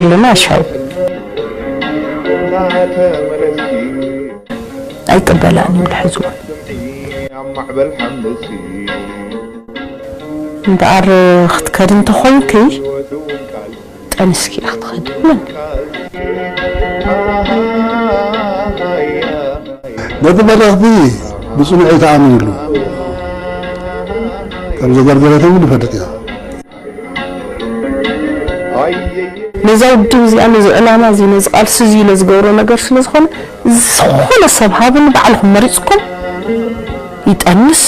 ኣለና ሻው ኣይቅበላን እዩ ልሕዝዎ። እምበኣር ክትከድ እንተኾይንኪ ጠንስኪ ኢኻ ትኸዲ። ነቲ መልእኽቲ ብጽኑዕ እዩ ተኣሚንሉ። ከም ዘገልገለትም ንፈልጥ ኢና። ነዛ ውድብ እዚኣ፣ ነዚ ዕላማ እዚ፣ ነዚ ቃልሲ እዚ ኢለ ዝገብሮ ነገር ስለ ዝኾነ፣ ዝኾነ ሰብ ሃብኒ፣ ባዕልኹም መሪጽኩም ይጠንስ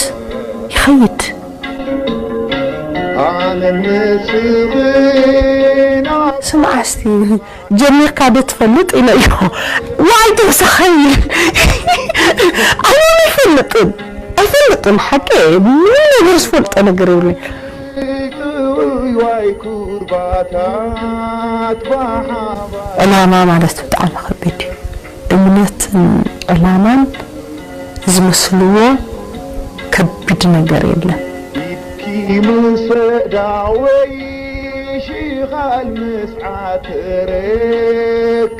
ይኸይድ። ስምዓ እስቲ፣ ጀሚርካ ዶ ትፈልጥ ኢለዮ። ዋይ ተወሳኸ ኣነ ኣይፈልጥን ኣይፈልጥን ሓቂ ምንም ነገር ዝፈልጦ ነገር የብለይ። ዕላማ ማለት ብጣዕሚ ከቢድ እዩ። እምነትን ዕላማን ዝመስልዎ ከቢድ ነገር የለን። ኢድኪ ምስ ኣእዳወይ ሽኻል ምስ ዓተረ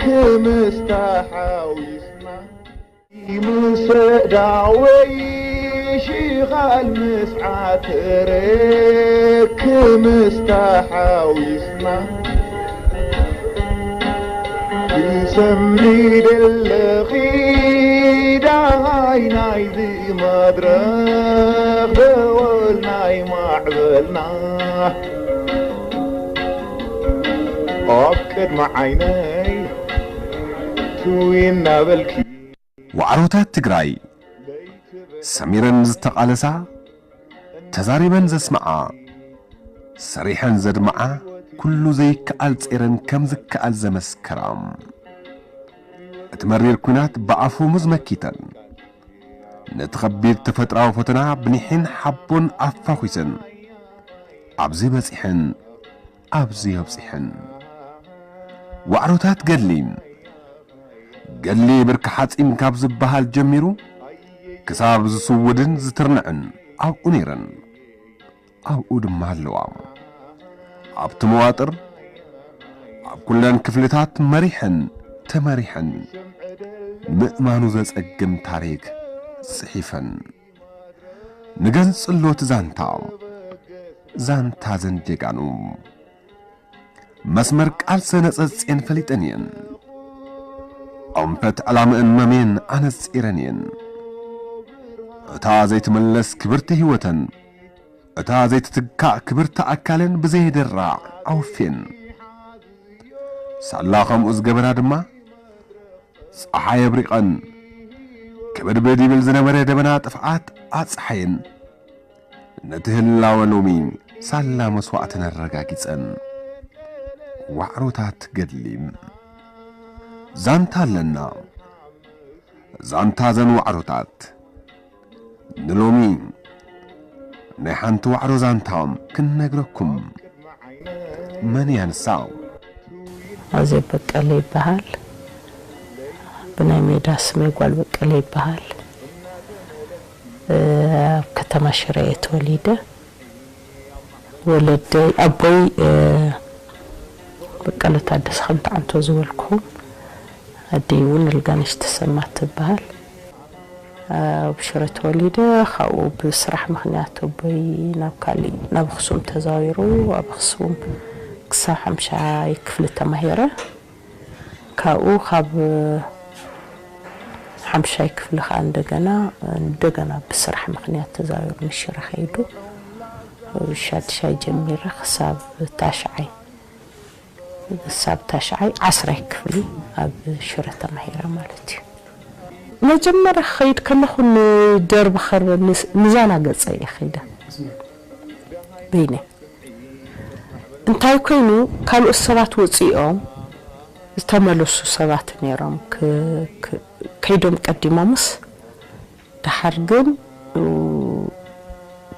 ክምስታ ሓዊስና። ኢድኪ ምስ ኣእዳወይ ሽኻል ምስ ዓተረ ክምስታ ሓዊስና። ትሰምዒ ደለኺ ዳሃይ ናይዚ መድረኽ ደወል ናይ ማዕበልና ኣብ ቅድሚ ዓይነይ ትውይ እናበልኪ። ዋዕሮታት ትግራይ ሰሚረን ዝተቓለሳ፣ ተዛሪበን ዘስምዓ፣ ሰሪሐን ዘድምዓ፣ ኩሉ ዘይከኣል ጼረን ከም ዝከኣል ዘመስከራ። እቲ መሪር ኲናት ብኣፎሙዝ መኪተን፣ ነቲ ኸቢድ ተፈጥራዊ ፈተና ብኒሕን ሓቦን ኣፋኹሰን ኣብዚ በጺሐን ኣብዚ ኣብጺሐን። ዋዕሮታት ገድሊ። ገድሊ ብርኪ ሓጺን ካብ ዝበሃል ጀሚሩ ክሳብ ዝስውድን ዝትርንዕን ኣብኡ ነይረን። ኣብኡ ድማ ኣለዋ። ኣብቲ መዋጥር፣ ኣብ ኩለን ክፍልታት መሪሐን ተመሪሐን ንምእማኑ ዘጸግም ታሪክ ጽሒፈን። ንገንጽሎ እቲ ዛንታ፣ ዛንታ ዘን ጀጋኑ። መስመር ቃልሰን ኣጸጽየን ፈሊጠን እየን። ኣንፈት ዕላምአን መሜን ኣነጺረን እየን። እታ ዘይትምለስ ክብርቲ ህይወተን፣ እታ ዘይትትካእ ክብርቲ ኣካለን ብዘየደራዕ ኣውፌን። ሳላ ከምኡ ዝገበራ ድማ፣ ጸሓይ ኣብሪቐን፣ ከበድበድ ይብል ዝነበረ ደበና ጥፍኣት ኣጽሓየን፣ ነቲ ህላወ ሎሚ ሳላ መስዋእተን ኣረጋጊጸን። ዋዕሮታት ገድሊ። ዛንታ ኣለና። ዛንታ ዘን ዋዕሮታት። ንሎሚ ናይ ሓንቲ ዋዕሮ ዛንታ ክንነግረኩም። መን እያ ንሳ? ኣዜብ በቀለ ይበሃል። ብናይ ሜዳ ስመይ ጓል በቀለ ይበሃል። ኣብ ከተማ ሽረ እየ ተወሊደ። ወለደይ፣ ኣቦይ በቀለ ታደሰ ከምቲ ዓንቶ ዝበልኩኹም፣ ኣደይ እውን እልጋነሽ ተሰማ ትበሃል። ኣብ ሽረ ተወሊደ፣ ካብኡ ብስራሕ ምኽንያት ኣቦይ ናብ ካሊእ፣ ናብ ኣኽሱም ተዛዊሩ፣ ኣብ ኣኽሱም ክሳብ ሓምሻይ ክፍሊ ተማሂረ። ካብኡ ካብ ሓምሻይ ክፍሊ ከዓ እንደገና፣ እንደገና ብስራሕ ምኽንያት ተዛዊሩ ንሽረ ከይዱ። ሻድሻይ ጀሚረ ክሳብ ታሽዓይ፣ ክሳብ ታሽዓይ ዓስራይ ክፍሊ ኣብ ሽረ ተማሂረ ማለት እዩ። መጀመርያ ክኸይድ ከለኹ ንደርቢ ከርበ ንስ-፣ ንዛና ገፀ እየ ከይደ በይነ። እንታይ ኮይኑ፣ ካልኦት ሰባት ወፂኦም ዝተመለሱ ሰባት ነይሮም፣ ክ-፣ ክ-፣ ከይዶም ቀዲሞምስ፣ ደሓር ግን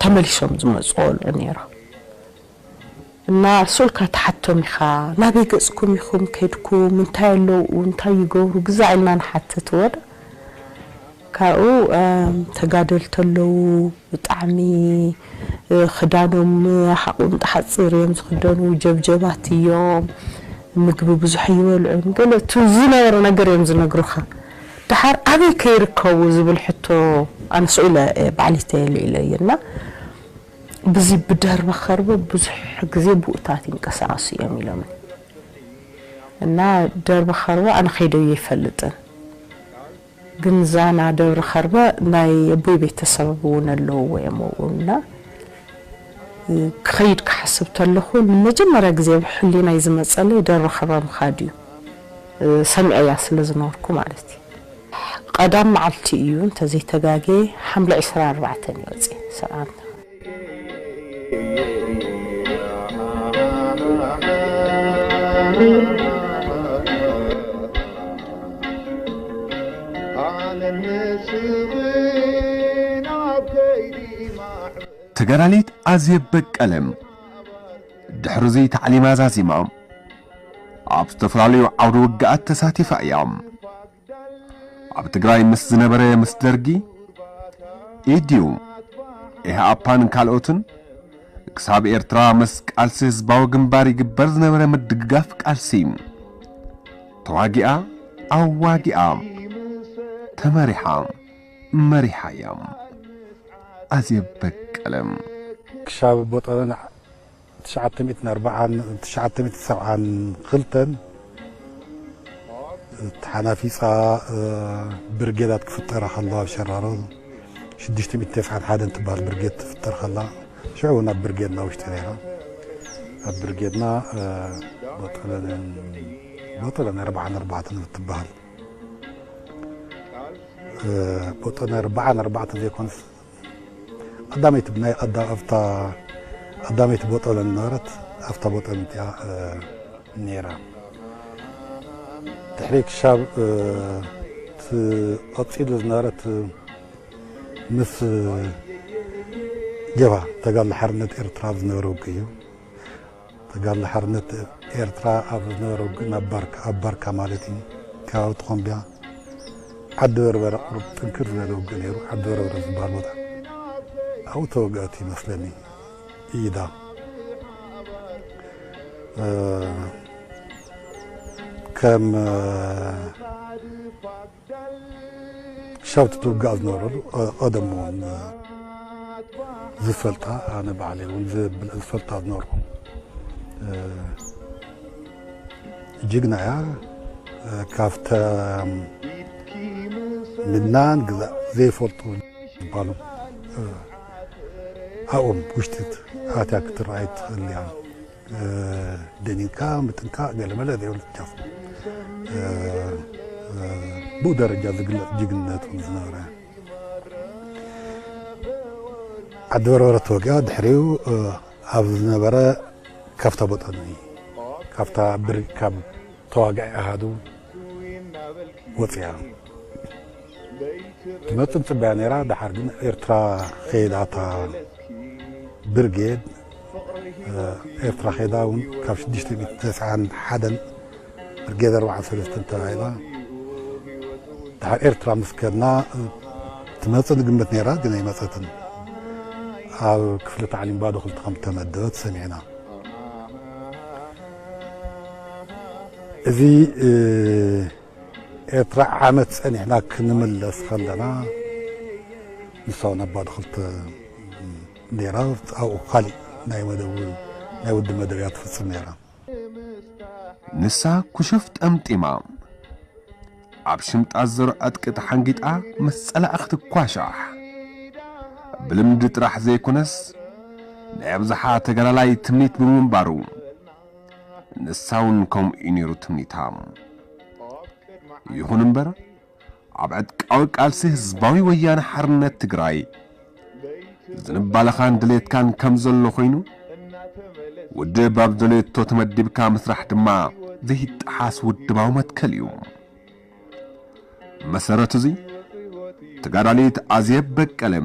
ተመሊሶም ዝመፁ ቆልዑ ነይሮም። እና ስኡልካ ትሓቶም ኢኻ፣ ናበይ ገፅኩም ኢኹም ከይድኩም፣ እንታይ ኣለዉ፣ እንታይ ይገብሩ፣ ግዛዕ ኢልና ንሓትት ወደ ካብኡ ተጋደልቲ ኣለዉ፣ ብጣዕሚ ክዳኖም ሓቑምጢ ሓፂር እዮም ዝኽደኑ፣ ጀብጀባት እዮም። ምግቢ ብዙሕ ኣይበልዑን። ገለ እቲ ዝነበረ ነገር እዮም ዝነግሩኻ። ደሓር ኣበይ ከይርከቡ ዝብል ሕቶ ኣነ ስቕ ኢለ እየ ባዕለይ ተልዒለ እየ እና ብዚ ብደርበ ከርበ ብዙሕ ግዜ ብኡታት ይንቀሳቐሱ እዮም ኢሎምኒ። እና ደርበ ከርበ ኣነ ከይደዮ ኣይፈልጥን። ግን ዛና ደብረ ከርበ ናይ ኣቦይ ቤተሰብ እውን ኣለውዎ እዮም ኣብኡ እና ክኸይድ ክሓስብ ተለኹ ንመጀመርያ ግዜ ኣብ ሕሊናይ ዝመፀለይ ደብረ ከርበ ምኻድ እዩ። ሰሚዐያ ስለ ዝነበርኩ ማለት እዩ። ቀዳም መዓልቲ እዩ እንተዘይተጋጌ ሓምለ ዕስራን ኣርባዕተን እዩ ወፅየ ሰብዓን። ተጋዳሊት ኣዜብ በቀለ ድሕሪ እዚ ታዕሊማ ዛዚማ ኣብ ዝተፈላለዩ ዓውደ ውግኣት ተሳቲፋ እያ። ኣብ ትግራይ ምስ ዝነበረ ምስ ደርጊ፣ ኢዲዩ፣ ኢህኣፓን ካልኦትን ክሳብ ኤርትራ ምስ ቃልሲ ህዝባዊ ግንባር ይግበር ዝነበረ ምድግጋፍ ቃልሲ ተዋጊኣ፣ ኣዋጊኣ፣ ተመሪሓ፣ መሪሓ እያ። ኣዜብ በቀለ። ክሻብ ቦጠረን ትሽዓተ ሚእትን ኣርባዓን ትሽዓተ ሚእትን ሰብዓን ክልተን ተሓናፊፃ ብርጌዳት ክፍጠራ ከለዋ ኣብ ሸራሮ ሽዱሽተ ሚእትን ተስዓን ሓደን ትበሃል ብርጌድ ትፍጠር ከላ ሽዑ እውን ኣብ ብርጌድና ውሽጢ ነይራ። ኣብ ብርጌድና ቦጠለን ቦጠለን ኣርባዓን ኣርባዕተን ትበሃል ቦጠለን ኣርባዓን ኣርባዕተን ዘይኮነስ ቀዳመይቲ ብናይ ኣዳ ኣብታ ቀዳመይቲ ቦጠለን ነበረት ኣብታ ቦጠለን እቲኣ ነይራ። ድሕሪ ክሻብ ቀፂሉ ዝነበረት ምስ ጀብሃ ተጋድሎ ሓርነት ኤርትራ ኣብ ዝነበረ ውግእ እዩ። ተጋድሎ ሓርነት ኤርትራ ኣብ ዝነበረ ውግእ ናብ ባርካ ኣብ ባርካ ማለት እዩ ከባቢ ተኾምቢያ ዓዲ በርበረ ቁሩብ ጥንክር ዝበለ ውግእ ነይሩ። ዓዲ በርበረ ዝበሃል ቦታ ኣብኡ ተወግአት ይመስለኒ ኢዳ ከም ሻውቲ ትውጋእ ዝነበረሉ ቀደም እውን ዝፈልጣ ኣነ ባዕለይ እውን ዝፈልጣ ዝነበርኩ ጅግና እያ። ካብቶም ምናን ግዛእ ዘይፈልጡ ዝበሃሉ ኣብኦም ውሽጢ ኣትያ ክትረኣይ ትኽእል እያ። ደኒንካ ምጥንቃቕ ገለመለ ዘይብሉ ጃፍ ብኡ ደረጃ ዝግለፅ ጅግንነት እውን ዝነበረ ዓዲ በርበረ ተወጊኣ ድሕሪኡ ኣብ ዝነበረ ካብታ ቦጠኒ ካብታ ብሪ ካብ ተዋጋኢ ኣሃዱ ወፅያ ትመፅእ ፅበያ ነይራ። ደሓር ግን ኤርትራ ከይዳ እታ ብርጌድ ኤርትራ ከይዳ እውን ካብ ሽዱሽተ ሚእትን ተስዓን ሓደን ብርጌድ ኣርባዓን ሰለስተን ተባሂላ ድሓር ኤርትራ ምስ ከድና ትመፅእ ንግምት ነይራ፣ ግን ኣይመፀትን። ኣብ ክፍሊ ታዕሊም ባዶ ክልተ ከም ተመደበት ሰሚዕና። እዚ ኤርትራ ዓመት ጸኒሕና ክንምለስ ከለና ንሳ እውን ኣብ ባዶ ክልተ ነይራ። ኣብኡ ካሊእ ናይ መደብ ናይ ውድብ መደብ እያ ትፍጽም ነይራ። ንሳ ኩሹፍ ጠምጢማ ኣብ ሽምጣ ዝዘርዖ ዕጥቂ ተሓንጊጣ ምስ ጸላኢ ክትኳሻሕ ብልምዲ ጥራሕ ዘይኮነስ ናይ ኣብዝሓ ተጋዳላይ ትምኒት ብምንባሩ ንሳ እውን ከምኡ እዩ ነይሩ ትምኒታ። ይኹን እምበር ኣብ ዕጥቃዊ ቃልሲ ህዝባዊ ወያነ ሓርነት ትግራይ ዝንባለኻን ድሌትካን ከም ዘሎ ኮይኑ ውድብ ኣብ ደልየቶ ተመዲብካ ምስራሕ ድማ ዘይጠሓስ ውድባዊ መትከል እዩ። መሰረቱ እዚ ተጋዳሊት ኣዜብ በቀለ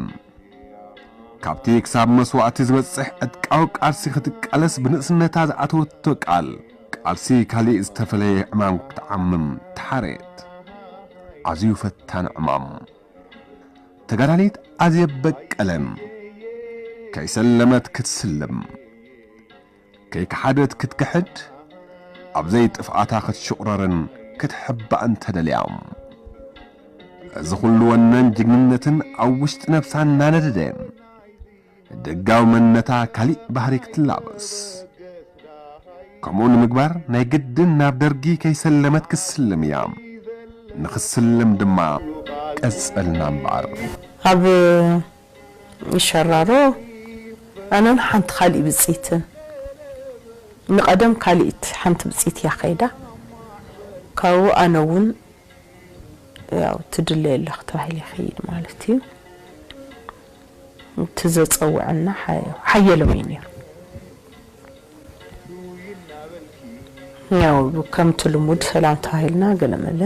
ካብቲ ክሳብ መስዋእቲ ዝበጽሕ ዕጥቃዊ ቃልሲ ክትቃለስ ብንእስነታ ዝኣተወቶ ቃል ቃልሲ ካሊእ ዝተፈለየ ዕማም ክትዓምም ተሓርየት። ኣዝዩ ፈታኒ ዕማም። ተጋዳሊት ኣዜብ በቀለ ከይሰለመት ክትስልም፣ ከይከሓደት ክትክሕድ፣ ኣብ ዘይጥፍኣታ ክትሽቑረርን ክትሕባእን ተደልያ። እዚ ኩሉ ወነን ጅግንነትን ኣብ ውሽጢ ነብሳ እናነደደ፣ ደጋዊ መንነታ ካሊእ ባህሪ ክትላበስ። ከምኡ ንምግባር ናይ ግድን ናብ ደርጊ ከይሰለመት ክትስልም እያ። ንኽትስልም ድማ ቀጸልና እምበኣር። ኣብ ሸራሮ ኣነን ሓንቲ ካሊእ ብጽይትን፣ ንቐደም ካሊእት ሓንቲ ብጽይት እያ ከይዳ። ካብኡ ኣነ እውን ያው ትድለየ ኣለኺ ተባሂለ ይኸይድ ማለት እዩ። እቲ ዘጸውዐና ሓ-፣ ሓየሎም እዩ ነይሩ። ያው ከምቲ ልሙድ ሰላም ተባሂልና ገለመለ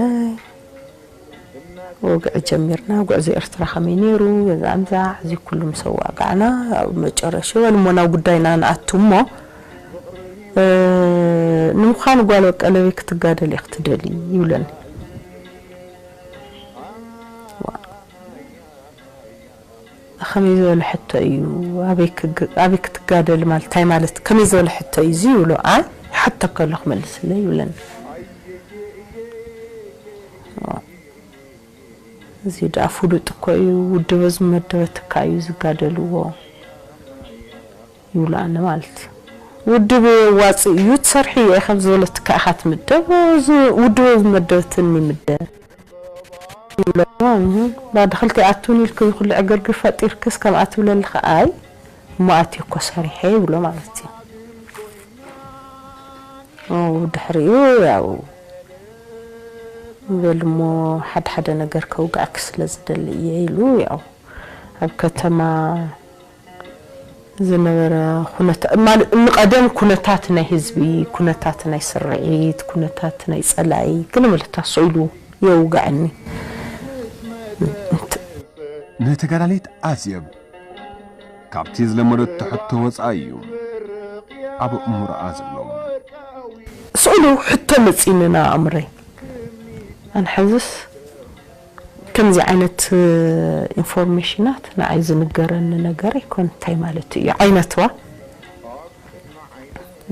ወግዒ ጀሚርና። ጉዕዞ ኤርትራ ከመይ ነይሩ? ገዛ ምዛዕ እዚ ኩሉ ምስ ኣዋጋዕና ኣብ መጨረሻ በል እሞ ናብ ጉዳይና ንኣቱ እሞ፣ እ፣ ንምዃኑ ጓል በቀለበይ ክትጋደል ኢኺ ትደሊ ይብለኒ። ዋ። ከመይ ዝበለ ሕቶ እዩ? ኣበይ ክግ-፣ ኣበይ ክትጋደል ማለት እንታይ ማለት? ከመይ ዝበለ ሕቶ እዩ እዚ? ይብሎ። ኣይ፣ ይሓተካ ኣሎ ክመልስለይ ይብለኒ። እዚ ደኣ ፍሉጥ እኮ እዩ፣ ውድበ ዝመደበትካ እዩ ዝጋደልዎ ይብሎ። ኣነ ማለት ውድብ የዋጽእ እዩ ትሰርሒ እየ ከም ዝበለትካ ኢኻ ትምደብ፣ እዚ ውድበ ዝመደበትኒ ይምደብ። ይብሎ። እህ፣ ባዕዲ ክልተ ኣቱን ኢልክ ኩሉ ዕግርግር ፈጢርክስ ከምኣ ትብለልኻ ኣይ፣ እሞ ኣትየ እኮ ሰሪሐ ይብሎ ማለት እዩ። ኦ፣ ድሕሪኡ ያው በል እሞ ሓደ ሓደ ነገር ከውግዓኪ ስለ ዝደሊ እየ ኢሉ ያው ኣብ ከተማ ዝነበረ ኩነታ-፣ ማለት ንቐደም ኩነታት ናይ ህዝቢ፣ ኩነታት ናይ ስርዒት፣ ኩነታት ናይ ጸላኢ ገለ መለታ ስኢሉ የውግዓኒ። ንተጋዳሊት ኣዜብ ካብቲ ዝለመደቶ ሕቶ ወጻኢ እዩ ኣብ ኣእምሮኣ ዘሎ። ስእሉ ሕቶ መጺእኒ ናብ ኣእምሮይ። ኣነ ሕዝስ ከምዚ ዓይነት ኢንፎርሜሽናት ንዓይ ዝንገረኒ ነገር ኣይኮን። እንታይ ማለት እዩ ዓይነትዋ?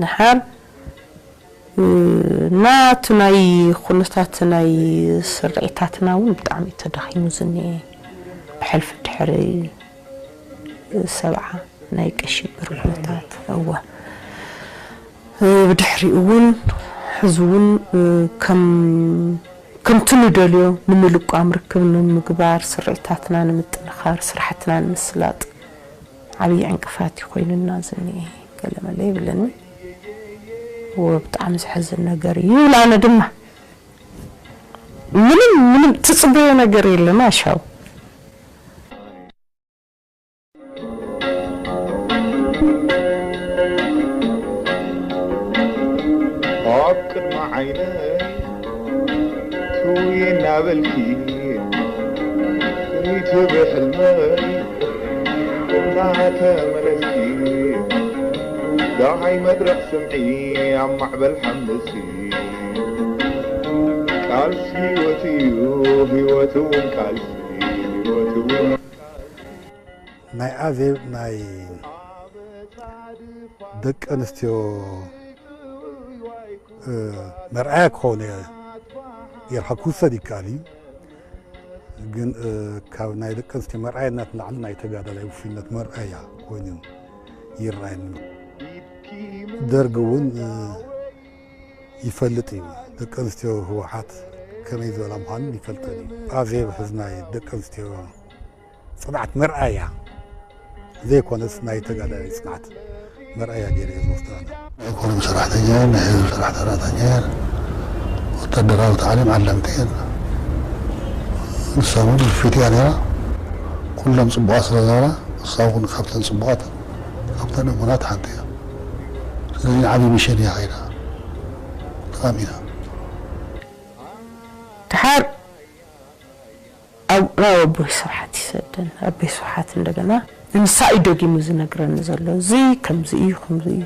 ንሓር ናቲ ናይ ኩነታት ናይ ስርዒታትና እውን ብጣዕሚ ተዳኺሙ ዝኒኤ። ብሕልፊ ድሕሪ ሰብዓ ናይ ቀይ ሽብር ኩነታት፣ እወ። ብድሕሪኡ እውን ሕዚ እውን ከም፣ ከምቲ ንደልዮ ንምልቋም ርክብ ንምግባር፣ ስርዒታትና ንምጥንኻር፣ ስራሕትና ንምስላጥ ዓብዪ ዕንቅፋት እዩ ኮይኑና ዝኒኤ። ገለመለ ይብለኒ። እወ፣ ብጣዕሚ ዘሕዝን ነገር እዩ ይብል። ኣነ ድማ ምንም፣ ምንም ትጽበዮ ነገር የለን ኣሻው። ኣብ ቅድሚ ዓይነይ ትውይ እናበልኪ ትርኢት ብሕልመይ እናተመለስኪ ደሃይ መድረኽ ስምዒ ኣብ ማዕበል ሓምሲ ቃልሲ ህይወት እዩ ህይወት እውን ቃልሲ ህይወት እውን ናይ ኣዜብ ናይ ደቂ ኣንስትዮ፣ እ፣ መርኣያ ክኸውን ጌርካ ክውሰድ ይከኣል እዩ። ግን፣ እ፣ ካብ ናይ ደቂ ኣንስትዮ መርኣያነት ንላዕሊ ናይ ተጋዳላይ ውፉይነት መርኣያ ኮይኑ ይረኣየኒ። ደርግ እውን፣ እ፣ ይፈልጥ እዩ። ደቂ ኣንስትዮ ህወሓት ከመይ ዝበላ ምዃነን ይፈልጠን እዩ። ኣዜብ ሕዚ ናይ ደቂ ኣንስትዮ ጽንዓት መርኣያ ዘይኮነስ ናይ ተጋዳላይ ጽንዓት መርኣያ ገይረ እየ ዝወስዳ ኣነ። ናይ ኢኮኖሚ ሰራሕተኛ እየን፣ ናይ ህዝቢ ስራሕ ሰራሕተኛ እየን፣ ወታደራዊ ታዕሊም ዓለምቲ እየን። ንሳ እውን ውፍይቲ እያ ነይራ። ኩለን ጽቡቓት ስለ ዝነበራ፣ ንሳ እውን ካብተን ጽቡቓት፣ ካብተን እሙናት ሓንቲ እያ። ስለዚ ንዓብዪ ሚሽን እያ ከይዳ። ጠቓሚ እያ። ድሓር ኣብ፣ ናብ ኣቦይ ስብሓት ይሰደን። ኣቦይ ስብሓት እንደገና ንሳ እዩ ደጊሙ ዝነግረኒ ዘሎ። እዚ ከምዚ እዩ፣ ከምዚ እዩ።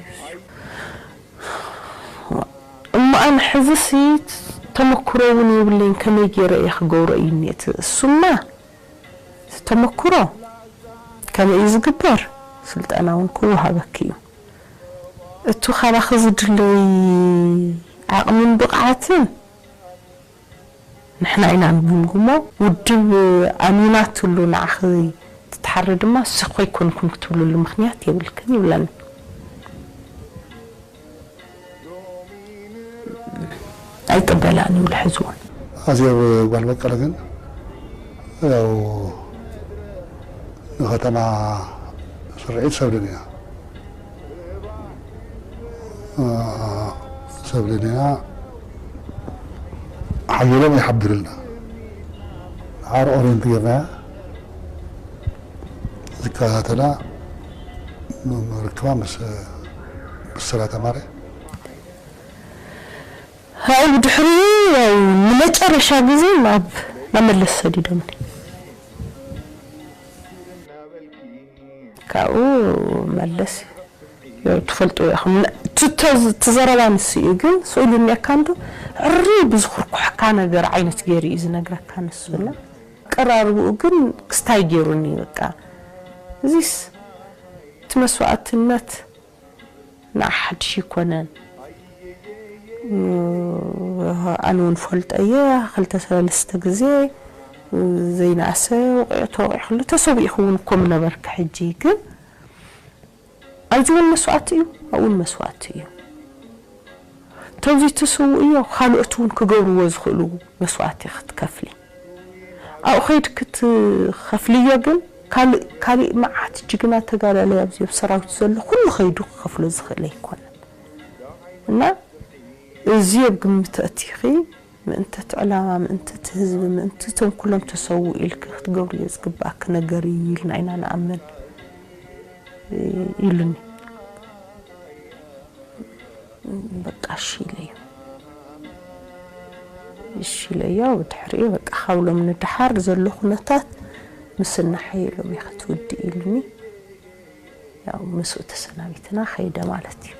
እሞ ኣነ ሕዚሲ ተመክሮ እውን የብለይን፣ ከመይ ገይረ እየ ክገብሮ እዩ እኒኤ። እቲ እሱማ፣ እቲ ተመክሮ ከመይ እዩ ዝግበር? ስልጠና እውን ክወሃበኪ እዩ። እቱ ካባኺ ዝድለይ ዓቕምን ብቕዓትን ንሕና ኢና ንግምግሞ። ውድብ ኣሚናትሉ ንዓኺ ትትሓሪ ድማ ስኽ ኣይኮንኩን ክትብልሉ ምኽንያት የብልክን ይብለኒ። ኣይቅበላን እዩ ልሕዚ እውን። ኣዜብ ጓል በቀለ ግን ያው ንከተማ ስርዒት ሰብልን እያ። ሰብልን እያ ሓየሎም ይሓብርልና። ዓር ኦሬንት ጌርና ዝከታተላ ርክባ ምስ ብስራ ተማሪ ኣብኡ ድሕሪኡ ያው ንመጨረሻ ግዜ ናብ ናብ መለስ ሰዲዶምኒ። ካብኡ መለስ ያው ትፈልጦ ኢኹም ትተዝ ትዘረባ ንሱ እዩ ግን ስእሉ እኒአካ እንዶ ዕሪ ብዝኹርኩሕካ ነገር ዓይነት ገይሩ እዩ ዝነግረካ ንሱና ቀራርብኡ ግን ክስታይ ገይሩኒ በቃ እዚስ እቲ መስዋእትነት ንዓ ሓድሽ ይኮነን ኣነ እውን ፈልጠ እየ ክልተ ሰለስተ ግዜ ዘይነኣሰ ወቂዑ ተወቂዑ ክሉ ተሰዊእኺ እውን እኮ ምነበርኪ ሕጂ ግን ኣብዚ እውን መስዋእቲ እዩ ኣብኡ እውን መስዋእቲ እዩ ተዚ ትስውእዮ ካልኦት እውን ክገብርዎ ዝኽእሉ መስዋእቲ ክትከፍሊ ኣብኡ ከይድ ክትኸፍልዮ ግን ካልእ ካልእ መዓት ጅግና ተጋዳላይ ኣብዚ ኣብ ሰራዊት ዘሎ ኩሉ ከይዱ ክኸፍሎ ዝኽእል ኣይኮነን እና እዚ ኣብ ግምት ኣእቲኺ ምእንቲ እቲ ዕላማ ምእንቲ እቲ ህዝቢ ምእንቲ እቶም ኩሎም ተሰውኡ ኢልኪ ክትገብርዮ ዝግብኣኪ ነገር እዩ ኢልና ኢና ንኣምን ኢሉኒ በቃ እሺ ኢለዮ እሺ ኢለዮ ብድሕሪኡ በቃ ካብ ሎም ንደሓር ዘሎ ኩነታት ምስ እናሓየሎም ኢኺ ትውድእ ኢሉኒ ያው ምስኡ ተሰናቢትና ከይደ ማለት እዩ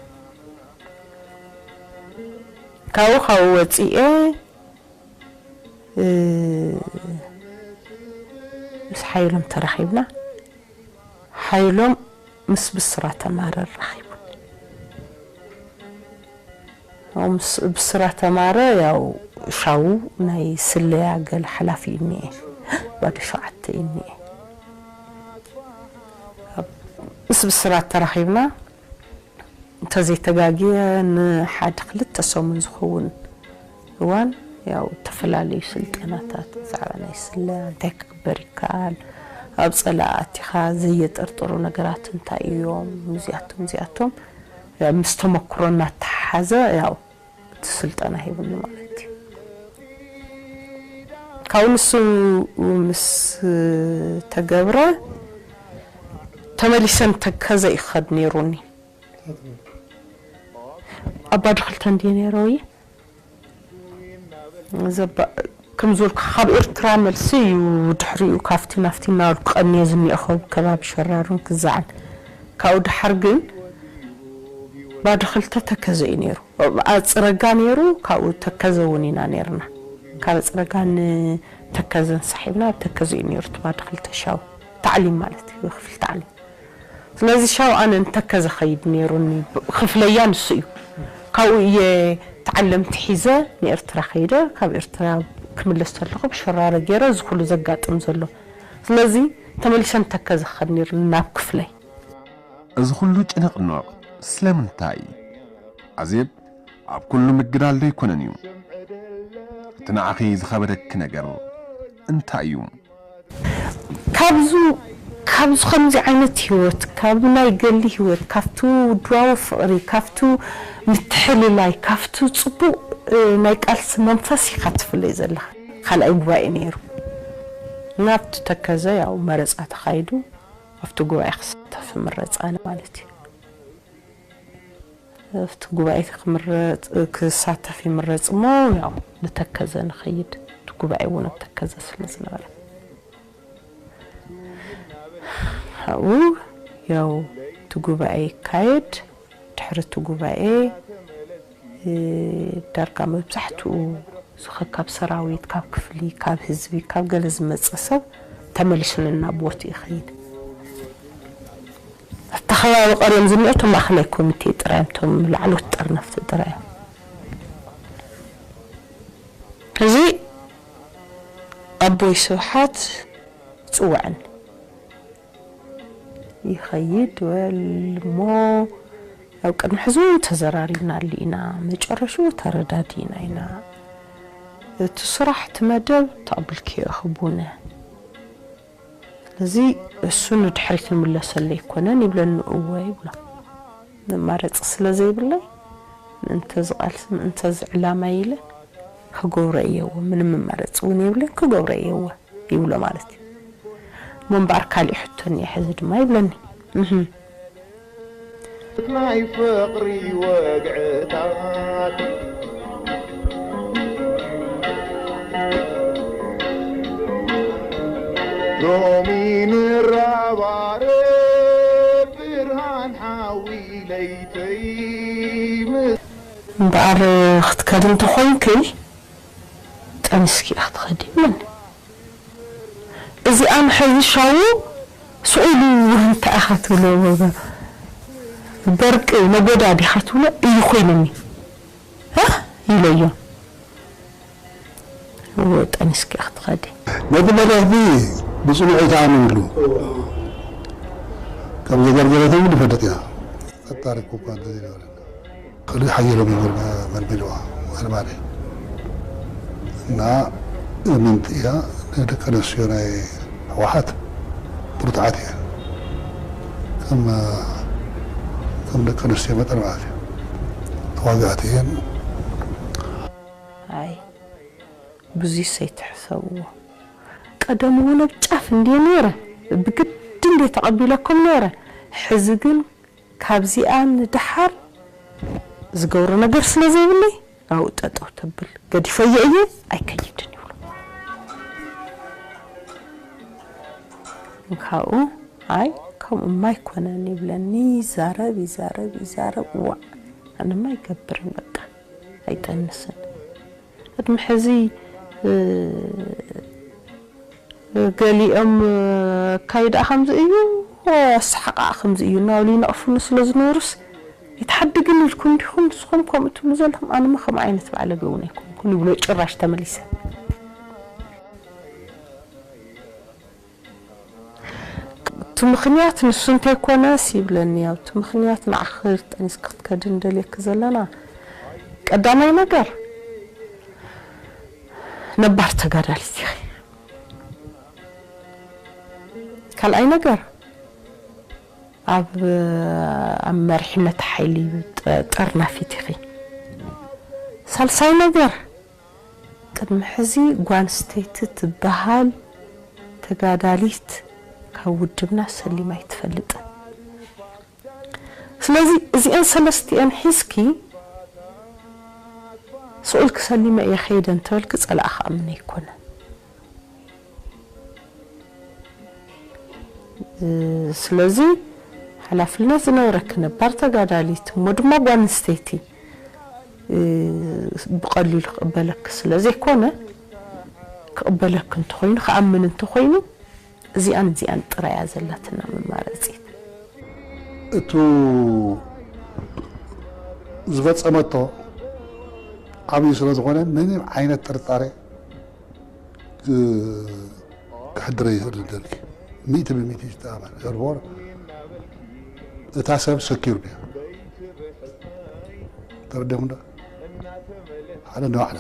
ካብኡ ካብኡ ወፂኤ ምስ ሓይሎም ተራኺብና ሓይሎም ምስ ብስራተ ማረ ራኺቡኒ ምስ ብስራተ ማረ ያው ሻው ናይ ስለያ ገለ ሓላፊ እዩ እኒኤ ባዶ ሸውዓተ እዩ እኒኤ ምስ ብስራት ተራኺብና እንተዘይተጋግየ ንሓደ ክልተ ሰሙን ዝኸውን እዋን ያው ዝተፈላለዩ ስልጠናታት ብዛዕባ ናይ ስለያ እንታይ ክግበር ይከኣል ኣብ ፀላእ ኣቲኻ ዘየጠርጥሩ ነገራት እንታይ እዮም እዚኣቶም እዚኣቶም ምስ ተመክሮ እናተሓሓዘ ያው እቲ ስልጠና ሂቡኒ ማለት እዩ ካብኡ ንሱ ምስ ተገብረ ተመሊሰ ንተከዘ ይኸድ ነይሩኒ ኣባዲ ክልተ እንድየ ነይረ ወይ ዘባ ከም ዝበልኩ ካብ ኤርትራ መልሲ እዩ ድሕሪኡ ካብቲ ናፍቲ እናበልኩ ቀንየ ዝኒኦ ከብ ከባቢ ሸራሩን ክዛዕን ካብኡ ድሓር ግን ባዶ ክልተ ተከዘ እዩ ነይሩ ኣፅረጋ ነይሩ ካብኡ ተከዘ እውን ኢና ነይርና ካብ ኣፅረጋ ንተከዘን ሳሒብና ኣብ ተከዘ እዩ ነይሩ እቲ ባዶ ክልተ ሻው ታዕሊም ማለት እዩ ክፍል ታዕሊም ስለዚ ሻው ኣነ ንተከዘ ኸይድ ነይሩኒ ክፍለያ ንሱ እዩ ካብኡ እየ ተዓለምቲ ሒዘ ንኤርትራ ኸይደ ካብ ኤርትራ ክምለስ ተለኹ ብሸራረ ገይረ እዚ ኩሉ ዘጋጥም ዘሎ ስለዚ ተመሊሰ ንተከዘ ክኸድ ነይሩኒ ናብ ክፍለይ እዚ ኩሉ ጭንቕንቕ ስለምንታይ? ኣዜብ ኣብ ኩሉ ምግዳል ዶ ኣይኮነን እዩ? እቲ ንዓኺ ዝኸበደኪ ነገር እንታይ እዩ? ካብዙ ካብዙ ከምዚ ዓይነት ህይወት ካብ ናይ ገሊ ህይወት ካብቱ ውድባዊ ፍቕሪ ካብቱ ምትሕልላይ ካብቱ ፅቡቕ ናይ ቃልሲ መንፈስ ኢኻ ትፍለይ ዘለኻ ካልኣይ ጉባኤ ነይሩ ናብቲ ተከዘ ያው መረፃ ተኻይዱ ኣብቲ ጉባኤ ክሳተፍ ምረፃ ኣነ ማለት እዩ ኣብቲ ጉባኤ ክምረፅ ክሳተፍ ይምረፅ እሞ ያው ንተከዘ ንኸይድ እቲ ጉባኤ እውን ኣብ ተከዘ ስለ ዝነበረ ኣብኡ ያው እቲ ጉባኤ ይካየድ ድሕሪ እቲ ጉባኤ ዳርጋ መብዛሕትኡ ዝኸ ካብ ሰራዊት ካብ ክፍሊ ካብ ህዝቢ ካብ ገለ ዝመፀ ሰብ ተመሊሱ ነናብ ቦትኡ ይኸይድ ኣብቲ ከባቢ ቀርዮም ዝኒኦ እቶም ማእኸላይ ኮሚቴ ጥራይ እዮም እቶም ላዕሎት ጠርነፍቲ ጥራይ እዮም ኣቦይ ስብሓት ይፅውዐኒ። ይኸይድ በል እሞ፣ ኣብ ቅድሚ ሕዚ እውን ተዘራሪብናሉ ኢና፣ መጨረሽኡ ተረዳዲእና ኢና። እቲ ስራሕ፣ እቲ መደብ ተቐብልክዮ ኢኺ ቡነ። ስለዚ እሱ ንድሕሪት ንምለሰሉ ኣይኮነን ይብለኒ። እወ ይብሎ። መማረፂ ስለ ዘይብለይ፣ ምእንተ ዝቓልሲ፣ ምእንተ ዝዕላማ ኢለ ክገብሮ እየዎ። ምንም መማረፂ እውን የብለይ፣ ክገብሮ እየዎ ይብሎ ማለት እዩ። እሞ እምበኣር ካሊእ ሕቶ እኒአ ሕዚ ድማ ይብለኒ። እህ። ናይ ፍቕሪ ወግዕታት ሎሚ ንራባረ ብርሃን ሓዊ ለይተይ ምስ እምበኣር ክትከዲ እንተኾይንኪ ጠኒስኪ ኢኺ ትኸዲ ይብለኒ። እዚኣ ንሕዚ ሻው ስኡሉ እንታይ ኢኻ ትብሎ? በርቂ ነጎዳ ዲኻ ትብሎ? እዩ ኮይኑኒ። እ? ኢለዮ። እወ፣ ጠኒስኪ ኢኺ ትኸዲ። ነቲ መድረኽ እዚ ብጽኑዕ ኣይተኣምንሉ። ከም ዘገልገለትኒ ንፈልጥ ኢና። ፈጣሪ እኮ እኳ እንተዘይነበረና። ካልእ ሓየሎም እዩ መልመ-፣ መልሚልዋ፣ መልማሊ። እና እምንቲ እያ፣ ንደቂ ኣንስትዮ ናይ ህወሓት ብርቱዓት እየን። ከም፣ ከም ደቂ ኣንስትዮ መጠን ማለት እዩ። ተዋጋእቲ እየን። ኣይ፣ ብዙይ ሰይትሕሰብዎ። ቀደም እውን ኣብ ጫፍ እንድየ ነይረ፣ ብግዲ እንድየ ተቐቢለኩም ነይረ። ሕዚ ግን ካብዚኣ ንደሓር ዝገብሮ ነገር ስለ ዘይብለይ፣ ኣብኡ ጠጠው ተብል። ገዲፈዮ እየ፣ ኣይከይድን ይብሎ። ካብኡ፣ ኣይ፣ ከምኡማ ኣይኮነን ይብለኒ። ይዛረብ፣ ይዛረብ፣ ይዛረብ። ዋእ፣ ኣነማ ኣይገብርን፣ በቃ፣ ኣይጠንስን። ቅድሚ ሕዚ፣ እ፣ ገሊኦም፣ እ፣ ኣካይዳ ከምዚ እዩ፣ ኣሰሓቕኣ ከምዚ እዩ እናበሉ ይነቕፉኒ ስለ ዝነበሩስ፣ ኣይትሓድግን ኢልኩም ዲኹም ንስኹም ከምኡ ትብሉ ዘለኹም? ኣነማ ከምኡ ዓይነት በዓል ኣገውን ኣይኮንኩን ይብሎ ጭራሽ ተመሊሰ። እቲ ምኽንያት ንሱ እንተይኮነስ ይብለኒ፣ ያው እቲ ምኽንያት ንዓኺ ጠኒስኪ ክትከዲ ንደልየኪ ዘለና፣ ቀዳማይ ነገር ነባር ተጋዳሊት ኢኺ። ካልኣይ ነገር ኣብ፣ ኣብ መሪሕነት ሓይሊ ጠ-፣ ጠርናፊት ኢኺ። ሳልሳይ ነገር ቅድሚ ሕዚ ጓል ኣንስተይቲ ትበሃል ተጋዳሊት ካብ ውድብና ሰሊማ ኣይትፈልጥን። ስለዚ እዚአን ሰለስቲአን ሒዝኪ ስቕ ኢልኪ ሰሊመ እየ ከይደ እንተበልኪ ጸላኢ ክኣምን ኣይኮነን። እ፣ ስለዚ ሓላፍነት ዝነበረኪ ነባር ተጋዳሊት እሞ ድማ ጓል ኣንስተይቲ፣ እ፣ ብቐሊሉ ክቕበለኪ ስለ ዘይኮነ፣ ክቕበለኪ እንተኾይኑ፣ ክኣምን እንተኾይኑ፣ እዚኣን እዚኣን ጥራይ እያ ዘላትና መማረፂት። እቱ ዝፈጸመቶ ዓብዪ ስለ ዝኾነ፣ ምንም ዓይነት ጥርጣሬ ክ-፣ ክሕድረ ይኽእል ደልኪ። ሚእቲ ብሚእቲ ዝተኣመን። Therefore፣ እታ ሰብ ሰኪር ድያ። ተረዲኹም ዶ? ሓደ ንባዕላ።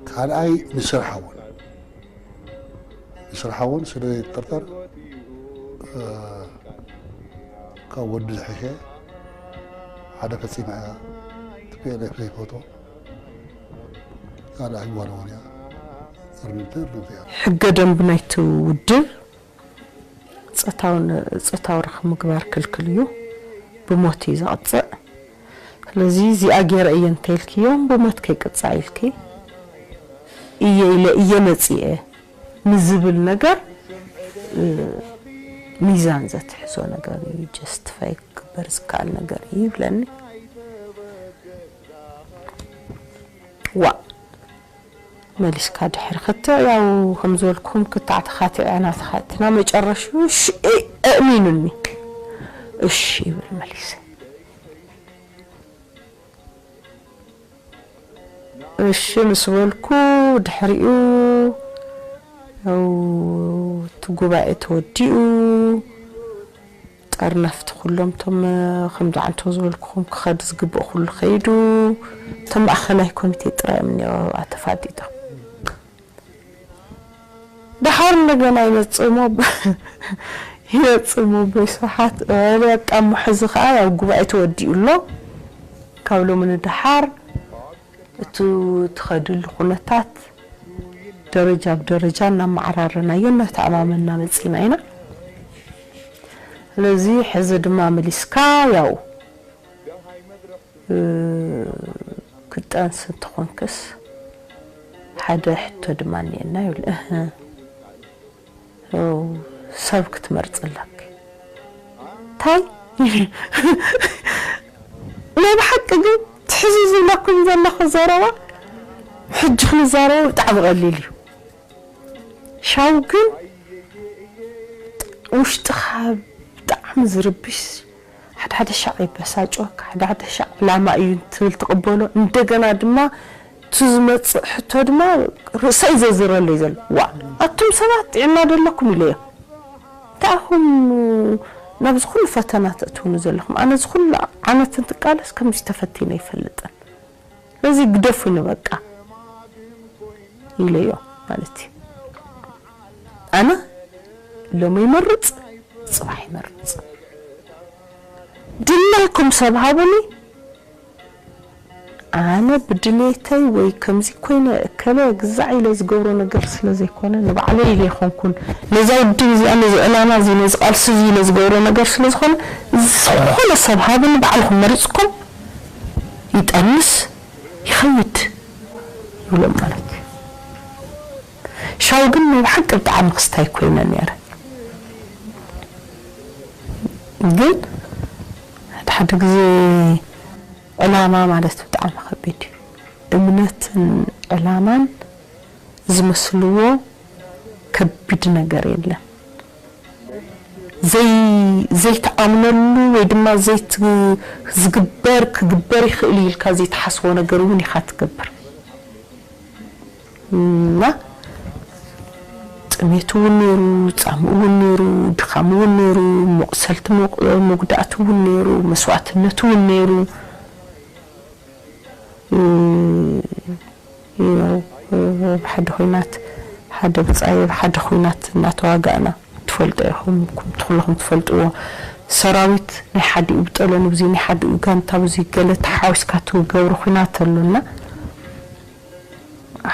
ካልኣይ ንስርሓ እውን። ንስርሓ እውን ስለ ዘይጥርጠር፣ እ፣ ካብ ወዲ ዝሐሸ ሓደ ፈጺማ እያ። ቲ ፒ ኤል ኤፍ ዘይፈትዎ ካልእ ኣይጓነዎን እያ። እርምጃ እርምጃ እያ። ሕገ ደንብ ናይቲ ውድብ ጾታውን-፣ ጾታዊ ርክብ ምግባር ክልክል እዩ። ብሞት እዩ ዘቕጽዕ። ስለዚ እዚኣ ገይረ እየ እንተኢልክዮ ብሞት ከይቅጻዕ ኢልኪ እየ ኢለ እየ መጺኤ ንዝብል ነገር፣ እ፣ ሚዛን ዘትሕዞ ነገር እዩ። ጀስቲፋይ ክግበር ዝከኣል ነገር እዩ ይብለኒ። ዋእ፣ መሊስካ ድሕሪ ክትዕ፣ ያው ከም ዝበልኩኹም፣ ክትዕ ተኻቲዕ፣ ኣና ተኻቲዕና፣ መጨረሽኡ እሺ፣ እ-፣ ኣእሚኑኒ። እሺ ይብል መሊሰ። እሺ ምስ በልኩ፣ ድሕሪኡ ያው እቲ ጉባኤ ተወዲኡ፣ ጠርነፍቲ ኩሎም እቶም ከምዚ ዓንቶ ዝበልኩኹም ክኸድ ዝግብኦ ኩሉ ከይዱ። እቶም ማእኸላይ ኮሚቴ ጥራይ እዮም እኒኦ ተፋጢጦም። ደሓር እንደገና ይመጽእ እሞ ይመጽእ እሞ ኣቦይ ስብሓት፣ በቃ እሞ ሕዚ ኸኣ ያው ጉባኤ ተወዲኡ ኣሎ። ካብ ሎሚ ንደሓር እቱ ትኸድሉ ኩነታት ደረጃ ብደረጃ እናመዓራረናዮ እናተኣማመና መጺና ኢና። ስለዚ ሕዚ ድማ መሊስካ ያው፣ እ፣ ክትጠንስ እንተኾንክስ ሓደ ሕቶ ድማ እኒኤና ይብል። እህ፣ ኦ፣ ሰብ ክትመርጽ ኣለኪ። እንታይ? ናይ ብሓቂ ግን ትሕዚ ዝብለኩም ዘለኹ ዘረባ፣ ሕጂ ክንዛረቦ ብጣዕሚ ቀሊል እዩ። ሻው ግን ውሽጥኻ ብጣዕሚ ዝርብሽ፣ ሓደ ሓደ ሻዕ የበሳጭወካ፣ ሓደ ሓደ ሻዕ ዕላማ እዩ ትብል ትቕበሎ። እንደገና ድማ እቲ ዝመጽእ ሕቶ ድማ ርእሰይ ዘዝረለይ ዘሎ። ዋ፣ ኣቱም ሰባት ጥዕና ደለኩም ኢለዮ። እንታይ ኢኹም ናብዚ ኩሉ ፈተና ተእትውኒ ዘለኹም? ኣነ እዚ ኩሉ ዓመት እንትቃለስ ከምዚ ተፈቲነ ኣይፈልጥን። ስለዚ ግደፉኒ በቃ ኢለዮ ማለት እዩ። ኣነ ሎሚ ይመርጽ፣ ጽባሕ ይመርጽ። ድላይኩም ሰብ ሃቡኒ። ኣነ ብድሌተይ ወይ ከምዚ ኮይነ እከለ ግዛዕ ኢለ ዝገብሮ ነገር ስለ ዘይኮነ፣ ንባዕለይ ኢለ ኣይኮንኩን። ነዛ ውድብ እዚኣ፣ ነዚ ዕላማ እዚ፣ ነዚ ቃልሲ እዚ ኢለ ዝገብሮ ነገር ስለ ዝኾነ፣ ዝኾነ ሰብ ሃቡኒ፣ ባዕልኹም መሪጽኩም ይጠንስ ይኸይድ ይብሎም ማለት እዩ። ሻው ግን ናይ ብሓቂ ብጣዕሚ ክስታይ ኮይነ ነይረ። ግን ሓደ ሓደ ግዜ ዕላማ ማለት ብጣዕሚ ከቢድ እዩ። እምነትን ዕላማን ዝመስልዎ ከቢድ ነገር የለን። ዘይ-፣ ዘይትኣምነሉ ወይ ድማ ዘይት-፣ ዝግበር፣ ክግበር ይኽእል እዩ ኢልካ ዘይትሓስቦ ነገር እውን ኢኻ ትገብር። እና ጥሜት እውን ነይሩ፣ ጻምእ እውን ነይሩ፣ ድኻም እውን ነይሩ፣ መቑሰልቲ መቑ-፣ መጉዳእቲ እውን ነይሩ፣ መስዋእትነት እውን ነይሩ። እ፣ ያው፣ እ፣ ብሓደ ኹናት፣ ሓደ ብጻይ ብሓደ ኹናት እናተዋጋእና፣ ትፈልጦ ኢኹም፣ ኩ-፣ ኩለኹም ትፈልጥዎ። ሰራዊት ናይ ሓዲኡ ብጠለኑ፣ ብዙ ናይ ሓዲኡ ጋንታ፣ ብዙ ገለ ተሓዋዊስካ ትገብሮ ኹናት ኣሎና።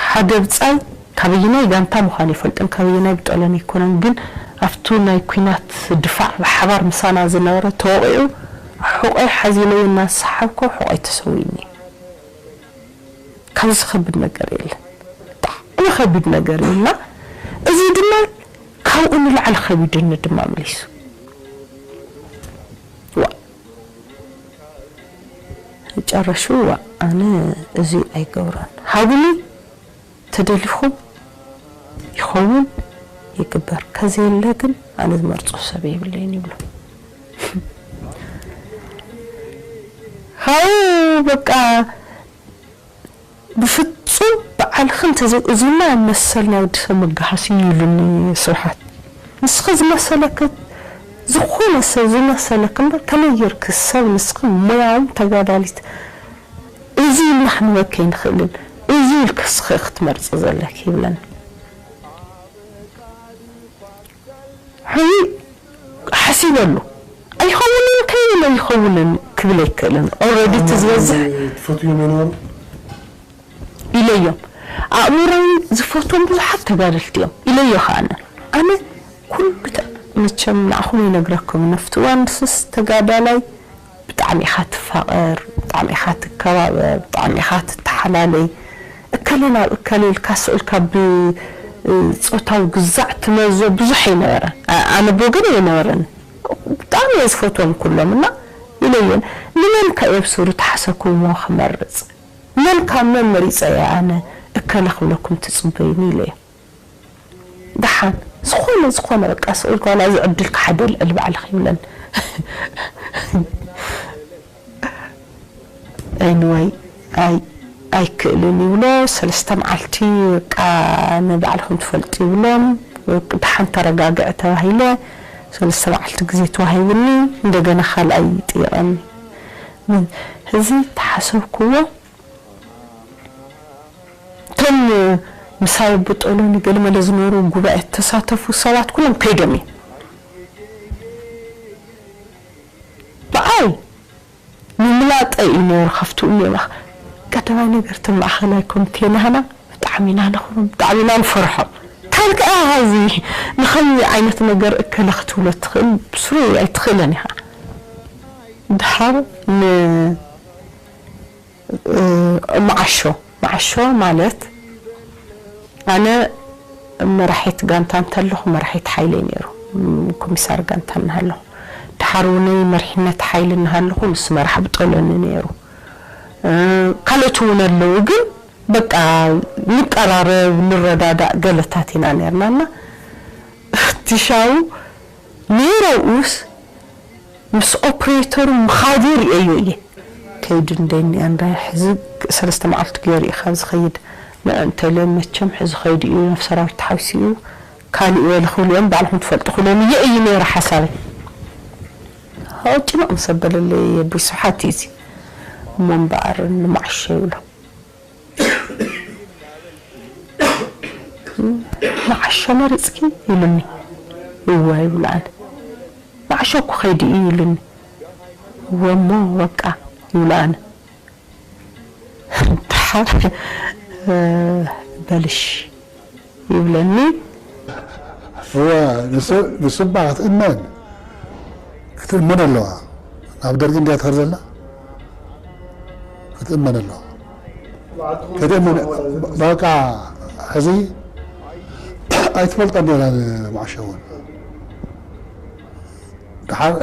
ሓደ ብጻይ ካበየናይ ጋንታ ምዃኑ ኣይፈልጥን፣ ካበየናይ ብጠለኑ ኣይኮነን፣ ግን ኣብቱ ናይ ኲናት ድፋዕ ብሓባር ምሳና ዝነበረ ተወቒዑ፣ ሕቖይ ሓዚለዮ እናሰሓብኩ ሕቖይ ተሰዊእኒ። ካብዚ ከቢድ ነገር የለን። ብጣዕሚ ከቢድ ነገር እዩ። እና እዚ ድማ ካብኡ ንላዕሊ ከቢድኒ ድማ መሊሱ። ዋ፣ ጨረሹ፣ ዋ፣ ኣነ እዚ ኣይገብሮን። ሃቡኒ፣ ተደሊኹም ይኸውን ይግበር። ከዘየለ ግን ኣነ ዝመርጾ ሰብ የብለይን ይብሎ። ሃው፣ በቃ፣ ብፍጹም በዓልኺ እንተዘይ-፣ እዚማ መሰል ናይ ወዲ ሰብ መጋሃሲ እዩ ኢሉኒ ስብሓት። ንስኺ ዝመሰለኪ፣ ዝኾነ ሰብ ዝመሰለኪ እምበር፣ ከመይ ጌርኪ ሰብ ንስኺ ሞያውን ተጋዳሊት፣ እዚ ኢልና ክንበኪ ኣይንኽእልን፣ እዚ ኢልኪ ንስኺ ክትመርጺ ዘለኪ ይብለኒ። ሕዚ ሓሲበሉ። ኣይኸውንን ከይብሎ ኣይኸውንን ክብል ኣይክእልን። ኦልሬዲ እቲ ዝበዝሕ ትፈትውዮም የነበሩ? ኢለዮም። ኣእምሮይ ዝፈትዎም ብዙሓት ተጋደልቲ እዮም ኢለዮ። ከኣነ ኣነ ኩሉ ተ-፣ መቸም ንዓኹም ይነግረኩም። ነፍቲ እዋን ስስ ተጋዳላይ ብጣዕሚ ኢኻ ትፋቐር፣ ብጣዕሚ ኢኻ ትከባበር፣ ብጣዕሚ ኢኻ ትተሓላለይ። እከለ ናብ እከለ ኢልካ ስቕ ኢልካ ብ-፣ እ፣ ጾታዊ ግዛዕ ትመዞ ብዙሕ ኣይነበረን። ኣ-፣ ኣነ ብወገን ኣይነበረን። ብጣዕሚ እየ ዝፈትዎም ኩሎም እና ኢለየን። ንመን ከ እየ ብስሩ ተሓሰብኩዎ ክመርጽ? መን ካብ መን መሪጸ እየ ኣነ እከለ ክብለኩም ትጽበዩኒ ኢለዮም። ደሓን ዝኾነ፣ ዝኾነ በቃ ስቕ ኢልካ ዋላ እዚ ዕድል ክሓደ ልዕሊ ባዕልኺ ይብለን። ኤኒወይ፣ ኣይ፣ ኣይክእልን ይብሎ። ሰለስተ መዓልቲ በቃ ንባዕልኹም ትፈልጡ ይብሎም። ደሓን ተረጋግዐ ተባሂለ። ሰለስተ መዓልቲ ግዜ ተዋሂቡኒ። እንደገና ካልኣይ ይጥይቐኒ። እዚ ተሓሰብክዎ። እቶም ምሳይ ብጦሎኒ ገለመለ ዝነበሩ ጉባኤ ተሳተፉ ሰባት ኩሎም ከይዶም እዮም። ብኣይ ምምላጠ እዩ ነይሩ። ከፍትኡ እዮም። ቀዳማይ ነገር እቲ ማእኸላይ ኮሚቴ ናህና ብጣዕሚ ኢና ነኽብሮም፣ ብጣዕሚ ኢና ንፈርሖም። ካልክኣ እዚ ንኸምዚ ዓይነት ነገር እከለ ክትብሎ ትኽእል ብስሩ ኣይትኽእለን ኢኻ። ድሓር ን መዓሾ መዓሾ ማለት ኣነ መራሒት ጋንታ እንተለኹ መራሒት ሓይለይ ነይሩ። ኮሚሳር ጋንታ እናሃለኹ ድሓር እውነይ መሪሕነት ሓይሊ እናሃለኹ ንሱ መራሕ ብጠሎኒ ነይሩ። ካልኦት እውን ኣለዉ ግን በቃ ንቀራረብ ንረዳዳእ ገለታት ኢና ነርና እና እቲ ሻው ነይረውስ ምስ ኦፕሬተሩ ምኻዱ ርእየዮ እየ። ከይዱ እንደኒ ኣንዳ ሕዚ ሰለስተ መዓልቲ ገይሩ እዩ ካብ ዝኸይድ። ንዕንተለ መቸም ሕዚ ኸይዱ እዩ፣ ናብ ሰራዊት ተሓዊሱ እዩ። ካሊእ በለ ክብሉ እዮም፣ ባዕልኹም ትፈልጡ ክብሎም እየ እዩ ነይሩ ሓሳበይ። ሃው ጭንቕ ምስ ኣበለለይ ኣቦይ ስብሓት እዩ እዚ። እሞ እምበኣር ንማዕሾ ይብሎ። መዓሾ መሪፅኪ ይብሉኒ። እወ ይብሉ ኣነ። መዓሾ እኮ ከይዱ እዩ ይብሉኒ። እወ እሞ በቃ ይብሉ ኣነ። ደሓር በልሽ ይብለኒ። እወ ንሱ እባ ክትእመን ክትእመን ኣለዋ። ናብ ደርጊ እንድያ ትኸድ ዘላ ክትእመን ኣለዋ። ክትእመን በቃ ሕዚ ኣይትፈልጦን ነይራ ንማዕሾ እውን ደሓር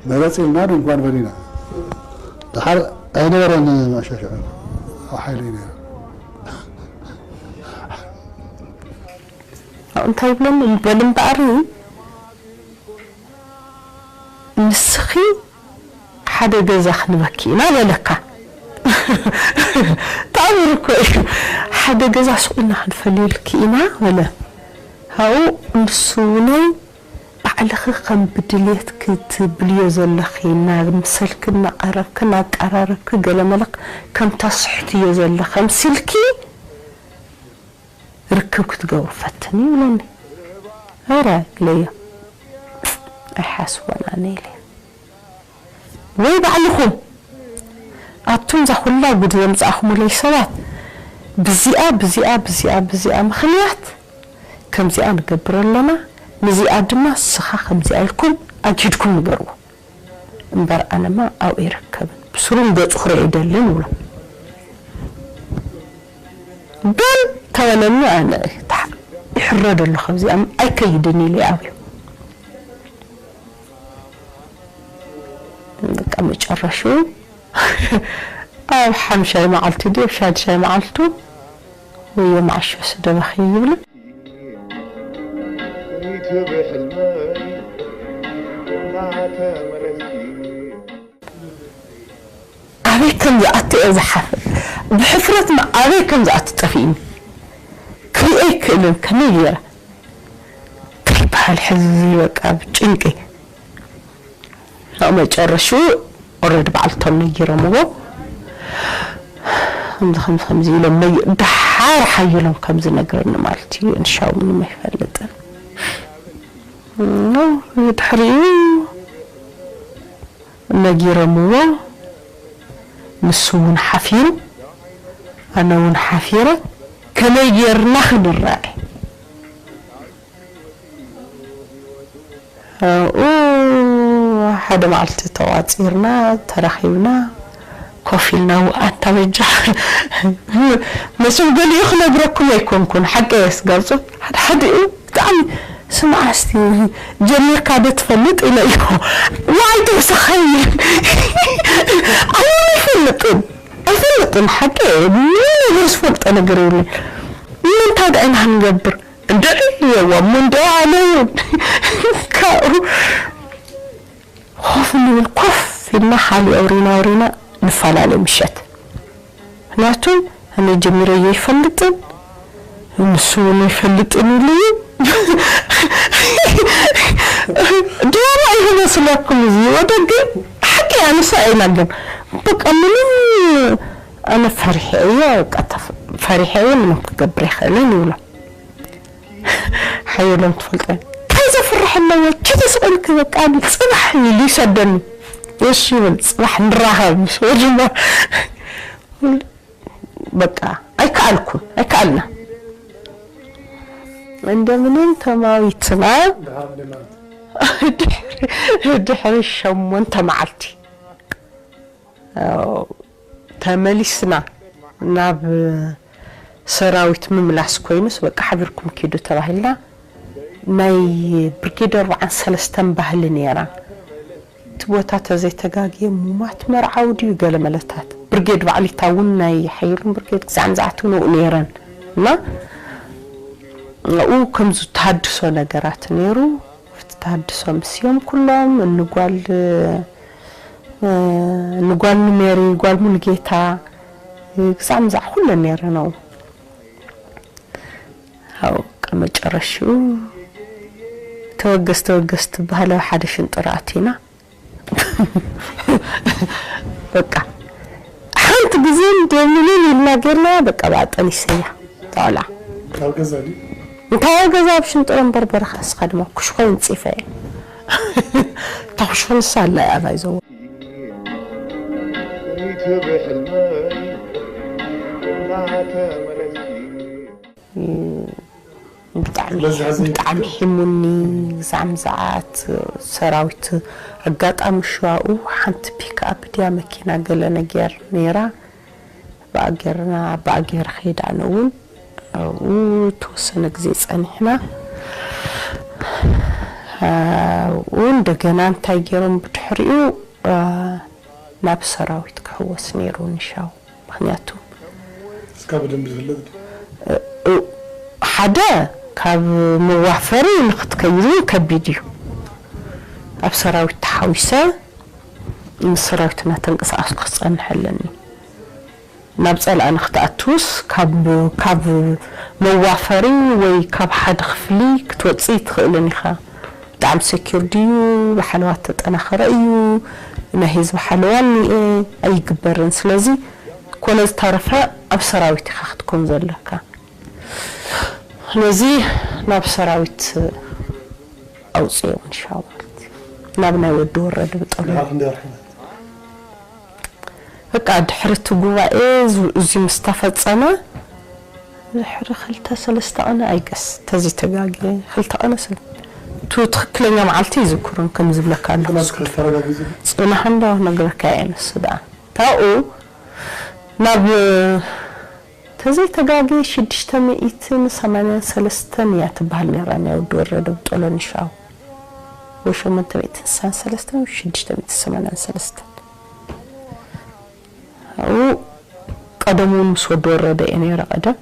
መረፅ ኢልና ድንኳን በኒና ደሓር ኣይነበረን ማሻሻ ኣብ ሓይሊ እዩ ነይሩ። እንታይ ይብለኒ በል እምበኣር ንስኺ ሓደ ገዛ ክንበኪ ኢና በለካ። ተኣምር እኮ እዩ። ሓደ ገዛ ሱቕ ኢልና ክንፈልየልኪ ኢና በለ። ሃኡ ንሱ እውነይ ባዕልኺ ከም ብድልየትኪ ትብልዮ ዘለኺ እናምሰልኪ እናቐረብኪ እናቀራረብኪ ገለመለ ከም ተስሕትዮ ዘለኺ ኣምሲልኪ ርክብ ክትገብሩ ፈትኒ ይብለኒ። ኧረ ኢለዮ ኣይሓስቦን ኣነ ኢለ ወይ ባዕልኹም ኣቱም እዛ ኩላ ጉድ ዘምፃእኹምለይ ሰባት ብዚኣ ብዚኣ ብዚኣ ብዚኣ ምኽንያት ከምዚኣ ንገብር ኣለና፣ ንዚኣ ድማ ንስኻ ከምዚኣ ኢልኩም ኣግሂድኩም ንገርዎ። እምበር ኣነማ ኣብኡ ኣይርከብን፣ ብስሩን ገጹ ክርኢ ኣይደልን ይብሎ። በል ተበለኒ፣ ኣነ ይሕረድ ኣሎ ካብዚኣ ኣይከይድን ኢለ ኣብዮ። በቃ መጨረሽኡ ኣብ ሓምሻይ መዓልቲ ድዩ ኣብ ሻድሻይ መዓልቱ ወዮ መዓሾ ስደበኺ ይብል። ኣበይ ከም ዝኣቱ እየ ዝሓፍር። ብሕፍረት ኣበይ ከም ዝኣቱ ጠፊእኒ። ክሪኦ ኣይክእልን ከመይ ገይረ እንታይ ይበሃል ሕዚ በቃ ብጭንቂ። ኣብ መጨረሽኡ ኦረድ በዓልቶም ነጊሮምዎ ከምዚ ከምዚ ከምዚ ኢሎም ነጊ ደሓር ሓይሎም ከምዚ ነግረኒ ማለት እዩ። እንሻው ምንም ኣይፈልጥን። ድሕሪኡ ነጊሮምዎ ንሱ እውን ሓፊሩ ኣነ እውን ሓፊረ ከመይ ጌርና ክንረኣይ ኣብኡ ሓደ መዓልቲ ተቋፂርና ተራኺብና ኮፍ ኢልና ኣንታ በጃ መቸም ገሊኡ ክነግረኩም ኣይኮንኩን ሓቂ ስጋብፁ ሓደ ሓዲኡ ብጣዕሚ ስምዓ እስቲ ጀሚርካ ዶ ትፈልጥ ኢለዮ ዋይ ተወሳኸ ኣነ ኣይፈልጥን ኣይፈልጥን ሓቂ ምንም ነገር ዝፈልጦ ነገር የብለይ ንምንታይ ደኣ ኢና ክንገብር እንድዒ ኢልዎ እሞ እንድዒ ኣነ እውን ካብኡ ኮፍ ንብል፣ ኮፍ ኢልና ሓሊ ኣውሪና ኣውሪና ንፈላለ ምሸት። ምኽንያቱ ኣነ ጀሚረዮ ኣይፈልጥን፣ ንሱ እውን ኣይፈልጥን ኢሉ እዩ። ዶሮ እዩ መስለኩም እዚ ወደ ግን ሓቂ ኣነሳ ኣይናገር። በቃ ምንም ኣነ ፈሪሐ እየ፣ በቃ ተፍ-፣ ፈሪሐ እየ፣ ምንም ክገብር ኣይኽእልን ይብሎ። ሓየሎም ትፈልጦ እንታይ ዘፍርሕ ኣለዎ? ኪዲ ስቕ ኢልኪ በቃ ጽባሕ ኢሉ ይሰደኒ። እሺ ይብል፣ ጽባሕ ንራኸብ ምስ በሉ ድማ በቃ ኣይከኣልኩን፣ ኣይከኣልና። እንደምንም ተማዊትና ድሕሪ፣ ድሕሪ ሸሞንተ መዓልቲ ተመሊስና ናብ ሰራዊት ምምላስ ኮይኑስ፣ በቃ ሓቢርኩም ኪዱ ተባሂልና። ናይ ብርጌድ ኣርባዓን ሰለስተን ባህሊ ነይራ። እቲ ቦታ ተዘይተጋግየ ሙማት መርዓዊ ድዩ ገለ መለታት። ብርጌድ ባዕሊታ እውን ናይ ሓየሎም ብርጌድ ግዛዕ ንዛዕት እውን ኣብኡ ነይረን። እና ኣብኡ ከምዚ ተሃድሶ ነገራት ነይሩ። ኣብቲ ተሃድሶ ምስዮም ኩሎም እንጓል፣ እ፣ ንጓል ንሜሪ፣ ጓል ሙሉጌታ፣ እ፣ ግዛዕ ምዛዕ ኩለን ነይረን ኣብኡ። ኣብኡ በቃ መጨረሽኡ ተወገስ ተወገስ ትበሃል ኣብ ሓደ ሽንጥሮ ኣቲና። በቃ ሓንቲ ግዜ እንደምንም ኢልና ጌርና በቃ ብኣ ጠኒሰያ። እታ ቆልዓ ካብ ገዛ ድዩ? እንታይ ኣብ ገዛ ኣብ ሽንጥሮ እምበር በረኻ እስኻ ድማ ኩሽኮ ይንጽፈ እየ። እታ ኩሽኮ ንሳ ኣላ እያ ኣባይ ዘው። ብጣዕሚ ስለዚ ሕዚ ብጣዕሚ ሒሙኒ። ግዛዕ ምዛዓት ሰራዊት ኣጋጣሚ ሽዋኡ ሓንቲ ፒክኣፕ ድያ መኪና ገለ ነገር ነይራ። ብኣ ጌርና ብኣ ጌረ ከይደ ኣነ እውን ኣብኡ ተወሰነ ግዜ ጸኒሕና። ኣብኡ እንደገና እንታይ ገይሮም ብድሕሪኡ፣ እ፣ ናብ ሰራዊት ክሕወስ ነይሩ ንሻው። ምኽንያቱ እስካ ብደንቢ ዝፍለጥ ድዩ? እ፣ ሓደ ካብ መዋፈሪ ንክትከይድ እውን ከቢድ እዩ። ኣብ ሰራዊት ተሓዊሰ ምስ ሰራዊት እናተንቀሳቐስኩ ክጸንሕ ኣለኒ። ናብ ጸላኢ ንክትኣትውስ ካብ፣ ካብ መዋፈሪ ወይ ካብ ሓደ ክፍሊ ክትወጽእ ትኽእልን ኢኻ። ብጣዕሚ ሴኪር ድዩ፣ ብሓለዋ ተጠናኸረ እዩ፣ ናይ ህዝቢ ሓለዋ እኒኤ ኣይግበርን። ስለዚ ኮነ ዝተረፈ ኣብ ሰራዊት ኢኻ ክትኮን ዘለካ። ስለዚ ናብ ሰራዊት ኣውፅኦም ንሻው ማለት እዩ። ናብ ናይ ወዲ ወረደ ብጠሉ። ድሓር ክንደይ ወርሒ ማለት እዩ? በቃ ድሕሪ እቲ ጉባኤ ዙ-፣ እዚ ምስ ተፈጸመ ድሕሪ ክልተ ሰለስተ ቀነ ኣይገስ ተዘይተጋግየ ክልተ ቀነ ሰብ፣ እቲ ትኽክለኛ መዓልቲ ኣይዝክሮን ከም ዝብለካ ኣለኹ። ምኽንያቱ ተረጋጊጹ? ጽናሕ እንዶ ነግረካ እየ ንሱ ደኣ። ካብኡ ናብ ተዘይተጋግየ ሽዱሽተ ሚእትን ሰማንያን ሰለስተን እያ ትበሃል ነይራ ናይ ወዲ ወረደ ብጠሎ ንሻው። ወይ ሸሞንተ ሚእትን ስሳን ሰለስተን ወይ ሽዱሽተ ሚእትን ሰማንያን ሰለስተን። ኣብኡ ቀደም እውን ምስ ወዲ ወረደ እየ ነይረ ቀደም።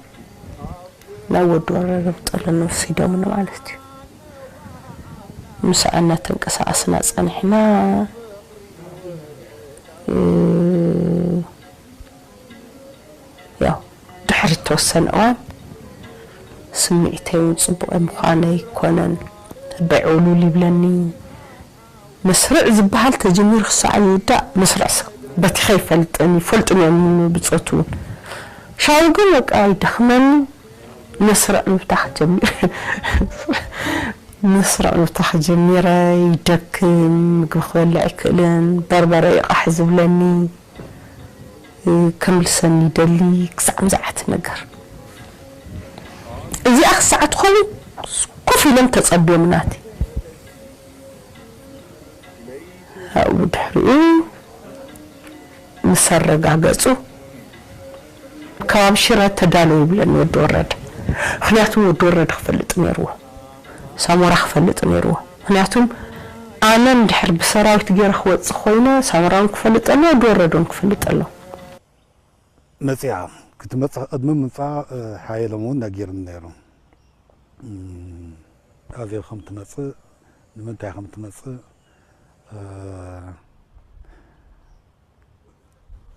ናብ ወዲ ወረደ ብጠሎ ንወሲዶምኒ ማለት እዩ። ምስኣ እናተንቀሳቐስና ጸኒሕና፣ እ፣ ያው ድሕሪ እተወሰነ እዋን ስምዒተይ እውን ጽቡቕ ኣይምዃነ ኣይኮነን። ኣባይ ዕውልውል ይብለኒ። መስርዕ ዝበሃል ተጀሚሩ ክሳዕ ይውዳእ መስርዕ ሰብ በቲኸ ኣይፈልጥን፣ ይፈልጡን እዮም ብጾቱ እውን። ሻው ግን በቃ ይደኽመኒ። መስርዕ ምብታኽ ጀሚረ። መስርዕ ምብታኽ ጀሚረ፣ ይደክም፣ ምግቢ ክበልዕ ኣይክእልን፣ በርበረ ይቓሕ ዝብለኒ፣ ከምልሰኒ ይደሊ፣ ክሳዕ ምዝዓት ነገር። እዚኣ ክሳዕ ትኸውን ኮፍ ኢሎም ተጸብዮም ናተይ። ኣብኡ ብድሕሪኡ ምስ ኣረጋገጹ፣ ከባቢ ሽረ ተዳለዉ ይብለኒ ወዲ ወረደ። ምኽንያቱ ወዲ ወረደ ክፈልጥ ነይርዎ። ሳሞራ ክፈልጥ ነይርዎ። ምኽንያቱም ኣነ እንድሕር ብሰራዊት ገይረ ክወጽእ ኮይነ ሳሞራውን ክፈልጥ ኣለዎ፣ ወዲ ወረደውን ክፈልጥ ኣለዎ። መጺኣ ክትመጽእ ቅድሚ ምምጻኣ፣ እ፣ ሓየሎም እውን ነጊርኒ ነይሩ። እም፣ ኣዜብ ከም ትመጽእ፣ ንምንታይ ከም ትመጽእ፣ እ፣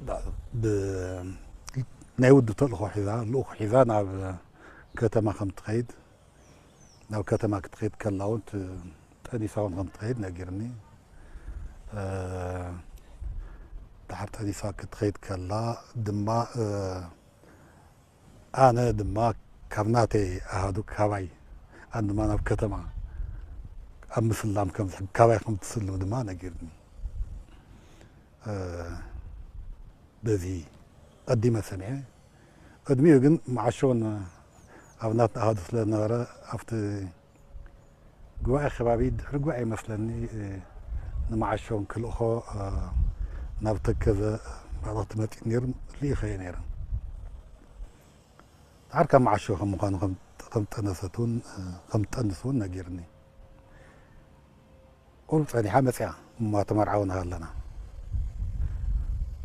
ብ-፣ ብ-፣ ናይ ውድብ ተልእኾ ሒዛ፣ ልኡኽ ሒዛ ናብ ከተማ ከም ትኸይድ፣ ናብ ከተማ ክትኸይድ ከላ እውን ት-፣ ጠኒሳ እውን ከም ትኸይድ ነጊርኒ። እ፣ ድሓር ጠኒሳ ክትኸይድ ከላ ድማ፣ እ፣ ኣነ ድማ ካብ ናተይ ኣሃዱ ካባይ፣ ኣነ ድማ ናብ ከተማ ኣብ ምስላም ከም ዝሕግ-፣ ካባይ ከም ትስልም ድማ ነጊርኒ። እ፣ በዚ ቀዲመ ሰሚዐ። ቅድሚኡ ግን መዓሾን ኣብ ናትና ኣሃዱ ስለ ዝነበረ፣ ኣብቲ ጉባኤ ከባቢ ድሕሪ ጉባኤ ይመስለኒ፣ እ፣ ንመዓሾን ክልእኾ፣ እ፣ ናብ ተከዘ መልእኽቲ መጺኡ ነይሩ፣ ልኢኸዮ ነይረ። ድሓር ካብ መዓሾ ከም ምዃኑ ከም፣ ከም ጠነሰት እውን፣ እ፣ ከም ትጠንስ እውን ነጊርኒ። ቁሩብ ጸኒሓ መጽያ፣ እሞ ተመርዓውና ሃለና።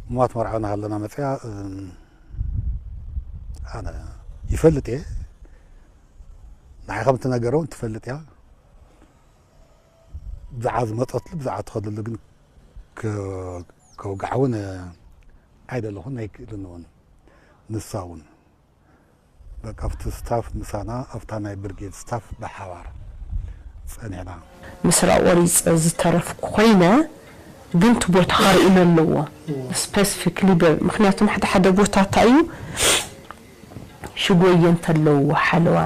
እሞ ተመርዓውና ሃለና መጽያ፣ እም፣ ኣነ ይፈልጥ እየ። ንዓይ ከም እትነገረ እውን ትፈልጥ እያ። ብዛዕባ ዝመጸትሉ፣ ብዛዕባ ትኸደሉ ግን ከ-፣ ከውግዓ እውን ኣይደለኹን፣ ኣይክእልን እውን። ንሳ እውን በቃ ኣብቲ ስታፍ ምሳና፣ ኣብታ ናይ ብርጌድ ስታፍ ብሓባር ጸኒሕና። ምስላ ቆሪጸ ዝተረፍኩ ኮይነ፣ ግን እቲ ቦታ ክርእይን ኣለዎ። ስፔሲፊክሊ በ-፣ ምኽንያቱም ሓደ ሓደ ቦታ እንታይ እዩ፣ ሽጎየ እንተለዎ ሓለዋ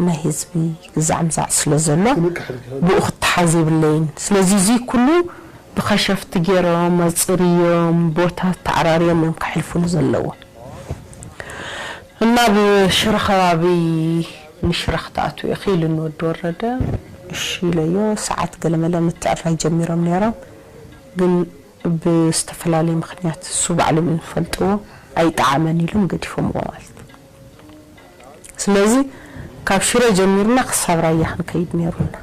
ናይ ህዝቢ ግዛዕ ምዛዕ ስለ ዘሎ፣ ብኡ ክትሓዝ የብለይን። ስለዚ እዚ ኩሉ ብኸሸፍቲ ገይሮም፣ ኣጽርዮም፣ ቦታ ተዓራርዮም እዮም ከሕልፉሉ ዘለዎ። እና ብሽረ ከባቢ ንሽረ ክትኣትው ኢኺ ኢሉኒ ወዲ ወረደ። እሺ ኢለዮ። ሰዓት ገለመለ ምትዕራይ ጀሚሮም ነይሮም። ግን ብዝተፈላለየ ምኽንያት እሱ ባዕሎም እዮም ዝፈልጥዎ፣ ኣይጠዓመን ኢሎም ገዲፎምዎ ማለት እዩ። ስለዚ ካብ ሽረ ጀሚርና ክሳብ ራያ ክንከይድ ነይሩና።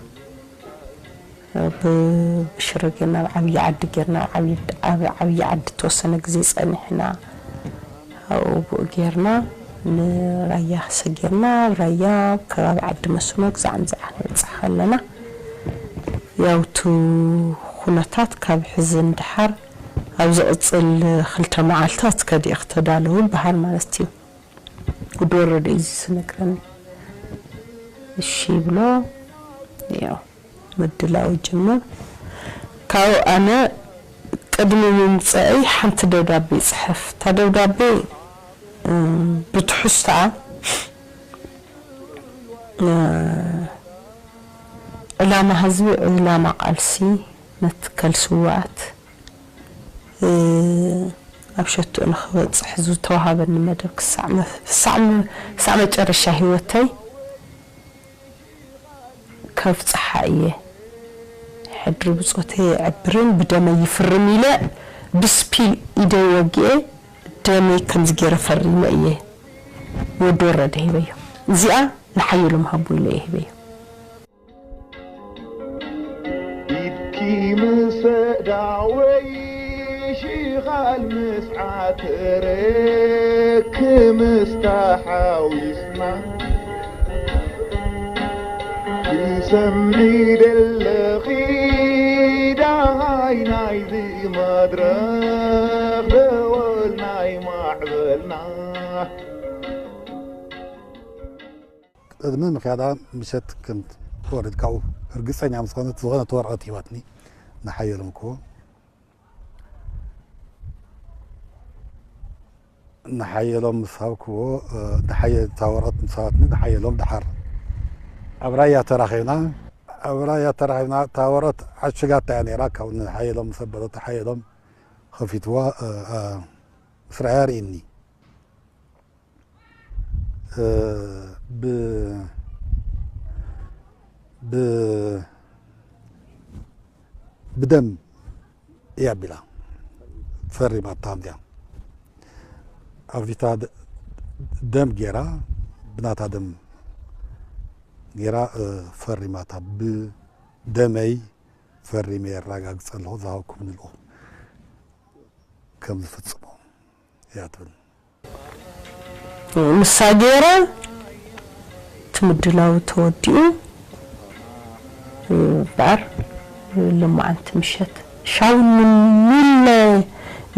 ብ-፣ ብሽረ ጌርና፣ ኣብ ዓብዪ ዓዲ ጌርና፣ ኣብ ዓብዪ፣ ኣብ ዓብዪ ዓዲ ተወሰነ ግዜ ጸኒሕና። ኣብኡ ብኡ ጌርና ንራያ ሰጊርና፣ ኣብ ራያ ኣብ ከባቢ ዓዲ መስኖ ግዛዕ ምዛዕ ክንበጽሕ ከለና፣ ያው እቲ ኩነታት ካብ ሕዚ ንደሓር ኣብ ዝቕጽል ክልተ መዓልታት ከዲእኽ ተዳለዉ ይበሃል ማለት እዩ። ወዲ ወረደ እዩ እዚ ዝነግረኒ። እሺ ይብሎ፣ ያው ምድላው ይጅምር። ካብኡ ኣነ ቅድሚ ምምፀአይ ሓንቲ ደብዳቤ ይፅሕፍ። እታ ደብዳቤ፣ እም፣ ብትሕዝቶኣ፣ እ፣ ዕላማ ህዝቢ፣ ዕላማ ቃልሲ፣ መትከል ስውኣት፣ እ፣ ኣብ ሸትኡ ንኽበፅሕ ዝተዋሃበኒ መደብ ክሳዕ መ-፣ ክሳዕ መ-፣ ክሳዕ መጨረሻ ህይወተይ ከብፅሓ እየ። ሕድሪ ብፆተይ ይዕብርን ብደመይ ይፍርም ኢለ ብስፒል ኢደይ ወጊኤ ደመይ ከምዚ ገይረ ፈሪመ እየ ወዲ ወረደ ሂበዮ። እዚኣ ንሓየሎም ሃቡ ኢለ እየ ሂበዮ። ኢድኪ ምስ ኣእዳወይ ሽኻል ምስ ዓተረ ክምስታ ሓዊስና ትሰምዒ ደለኺ ዳሃይ ናይዚ መድረኽ ደወል ናይ ማዕበልና። ቅድሚ ምኽያዳ ምሸት ከም ትወርድ ካብኡ ርግጸኛ ምስ ኾነት ዝኾነት ወረቐት ሂባትኒ ንሓየሎም ክቦ። ንሓየሎም ምስ ሃብክዎ፣ እ፣ ንሓየ-፣ እታ ወረቐት ምስ ሃባትኒ ንሓየሎም ደሓር ኣብ ራያ ተራኺብና። ኣብ ራያ ተራኺብና እታ ወረቐት ዓሽጋታ እያ ነይራ። ካብኡ ንሓየሎም ምስ ኣበለቶ ሓየሎም ኸፊትዋ፣ እ፣ እ፣ ምስ ረኣያ ርእኒ። እ፣ ብ-፣ ብ-፣ ብደም እያ ኣቢላ ፈሪማታ። እንዲያ ኣብዚታ ደ-፣ ደም ጌራ፣ ብናታ ደም ጌራ፣ እ፣ ፈሪማታ። ብደመይ ፈሪመ የረጋግጸ ኣለኹ፣ ዝሃብኩም ንልኡ ከም ዝፍጽሞ እያ ትብል። ንሳ ገይራ እቲ ምድላው ተወዲኡ እምበኣር፣ ሎማዓንቲ ምሸት ሻው ሚለ፣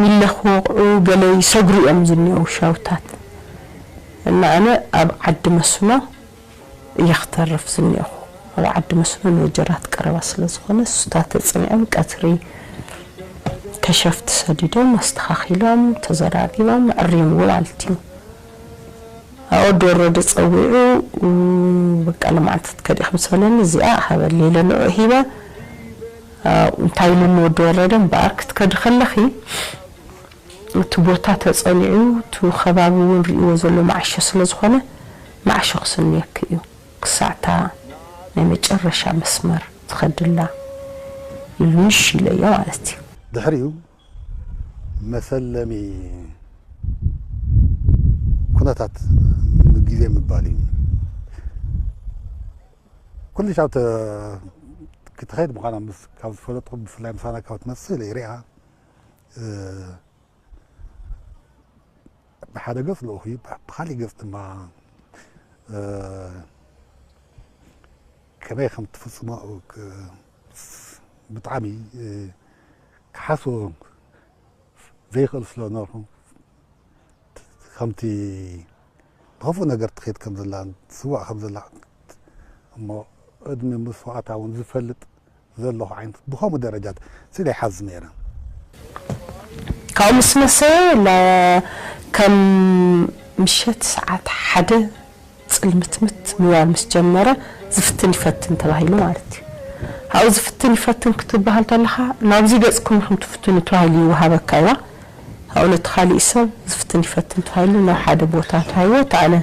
ሚለ ክወቕዑ ገለ ይሰግሩ እዮም ዝኒአው ሻውታት። እና ኣነ ኣብ ዓዲ መስኖ እየ ክተርፍ ዝኒአኹ። ኣብ ዓዲ መስኖ ንወጀራት ቀረባ ስለ ዝኾነ፣ ሱታት ተጽኒዖም ቀትሪ ከሸፍቲ ሰዲዶም፣ ኣስተኻኺሎም፣ ተዘራሪቦም፣ ኣዕርዮምዎ ማለት እዩ። ኣብ ወዲ ወረደ ጸዊዑ፣ "በቃ፣ ሎማዓንቲ ክትከዲ ኢኺ ምስ በለኒ፣ እዚኣ ሃበኒ" ኢለ ንዕኡ ሂበ። ኣው፣ እንታይ ኢሉኒ ወዲ ወረደ፣ "እምበኣር ክትከዲ ከለኺ፣ እቲ ቦታ ተጸኒዑ፣ እቲ ከባቢ እውን ርእይዎ ዘሎ መዓሾ ስለ ዝኾነ፣ መዓሾ ክስንየኪ እዩ፣ ክሳዕ እታ ናይ መጨረሻ መስመር ትኸድላ" ኢሉኒ፣ እሺ ኢለዮ ማለት እዩ። ድሕሪኡ መሰለሚ ኩነታት ግዜ ምባል እዩ። ኩሉ ሻብ ተ-፣ ክትኸይድ ምዃና ምስ፣ ካብ ዝፈለጥኩ፣ ብፍላይ ምሳና ካብ ትመጽእ ኢለ ይሪኣ። እ፣ ብሓደ ገጽ ልኡኽ እዩ፣ ብ-፣ ብኻሊእ ገጽ ድማ፣ እ፣ ከመይ ከም ትፍጽሞ ክ-፣ ብጣዕሚ፣ እ፣ ክሓስቦ ዘይኽእል ስለ ነበርኩ፣ ከምቲ ንኸፉእ ነገር ትኸይድ ከም ዘላ፣ ትስዋእ ከም ዘላ፣ እሞ ዕድመ መስዋእታ እውን ዝፈልጥ ዘለኹ ዓይነት ብኸምኡ ደረጃ ስለ ይሓዝ ነይረ። ካብኡ ምስ መሰየ፣ ለ-፣ ከም ምሸት ሰዓት ሓደ ጽልምትምት ምባል ምስ ጀመረ፣ ዝፍትን ይፈትን ተባሂሉ ማለት እዩ። ኣብኡ ዝፍትን ይፈትን ክትበሃል ተለኻ፣ ናብዚ ገጽኩም ኢኹም ትፍትኑ ተባሂሉ ይወሃበካ እዩዋ። ኣብኡ ነቲ ካሊእ ሰብ ዝፍትን ይፈትን ተባሂሉ ናብ ሓደ ቦታ ተዋሂብዎ፣ እቲ ኣነ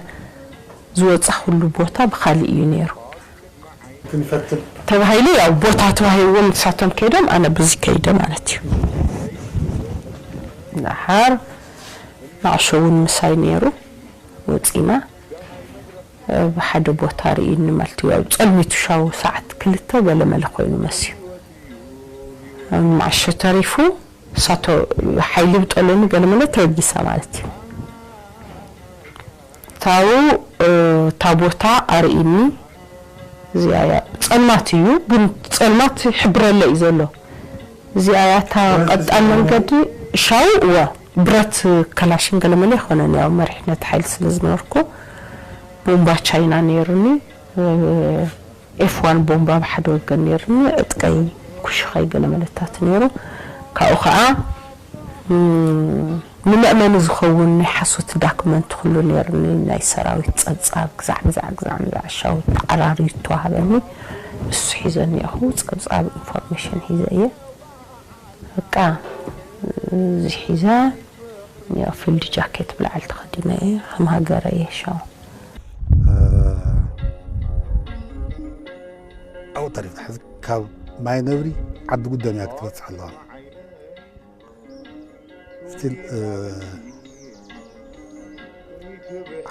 ዝወጻኹሉ ቦታ ብኻሊእ እዩ ነይሩ። ፍትን ይፈትን። ተባሂሉ፣ ያው ቦታ ተዋሂብዎም ንሳቶም ከይዶም፣ ኣነ ብዚ ከይደ ማለት እዩ። ደሓር መዓሾ እውን ምሳይ ነይሩ፣ ወጺና፣ እ፣ ብሓደ ቦታ ርእዩኒ ማለት እዩ። ያው ጸልሚቱ ሻው ሰዓት ክልተ ገለ መለ ኮይኑ መስዩ። መዓሾ ተሪፉ፣ እሳቶ ሓይሊ ብጠሎኒ ገለ መለ ተበጊሳ ማለት እዩ። ታው፣ እ፣ እታ ቦታ ኣርእኒ። እዚኣ እያ። ጸልማት እዩ፣ ግን ጸልማት ይሕብረለ እዩ ዘሎ። እዚኣ እያ እታ ቀጣን መንገዲ። ሻው፣ እወ፣ ብረት ከላሽን ገለ መለ ኣይኮነን፣ ያው መሪሕነት ሓይሊ ስለ ዝነበርኩ፣ ቦምባ ቻይና ነይሩኒ። እ፣ ኤፍ ዋን ቦምባ ብሓደ ወገን ነይሩኒ፣ ዕጥቀይ ኩሽኸይ ገለ መለታት ነይሩ። ካብኡ ኸዓ፣ እም፣ ንመእመኒ ዝኸውን ናይ ሓሶት ዳክመንት ኩሉ ነይሩኒ፣ ናይ ሰራዊት ጸብጻብ፣ ግዛዕ ምዛዕ፣ ግዛዕ ምዛዕ፣ ሻው ተዓራርዩ ተዋህበኒ። እሱ ሒዘ እኒአኹ፣ ጸብጻብ ኢንፎርሜሽን ሒዘ እየ። በቃ፣ እዚ ሒዘ፣ ያው ፊልድ ጃኬት ብላዕሊ ተኸዲነ እየ፣ ከም ሃገረ እየ ሻው። እ፣ ኣብኡ ተሪፍና። ሕዚ ካብ ማይ ነብሪ ዓዲ ጉደም እያ ክትበጽሕ ኣለዋ። ስቲል፣ እ፣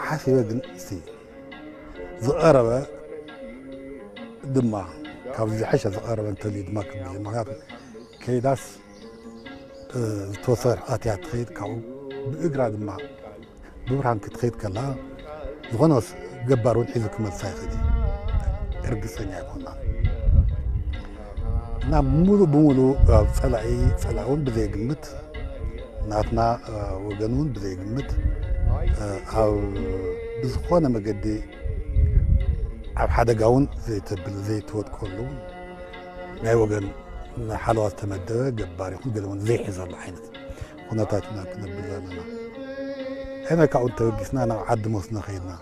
ሓሲበ ግን፣ እስቲ ዝቐረበ ድማ፣ ካብዚ ዝሐሸ ዝቐረበ እንተልዩ ድማ ክብል፣ ምኽንያቱ ከይዳስ፣ እ፣ ዝተወሰነ ርሕቀት እያ ትኸይድ፣ ካብኡ ብእግራ ድማ ብብርሃን ክትኸይድ ከላ፣ ዝኾነ ገባር እውን ሒዙ ክመልሳ ይኽእል እዩ። ርግጸኛ ኣይኮናን። እና ሙሉእ ብሙሉእ ኣብ ጸላኢ፣ ጸላኢ እውን ብዘየግምት፣ ናትና፣ እ፣ ወገን እውን ብዘየግምት፣ እ፣ ኣብ ብዝኾነ መገዲ ኣብ ሓደጋ እውን ዘይተብል፣ ዘይተወድቀሉ ናይ ወገን ንሓለዋ ዝተመደበ ገባር ይኹን ገለ እውን ዘይሕዘሉ ዓይነት ኩነታት ኢና ክነብል ዘለና። ሕነ ካብኡ ተበጊስና ናብ ዓዲ መስኖ ከይድና።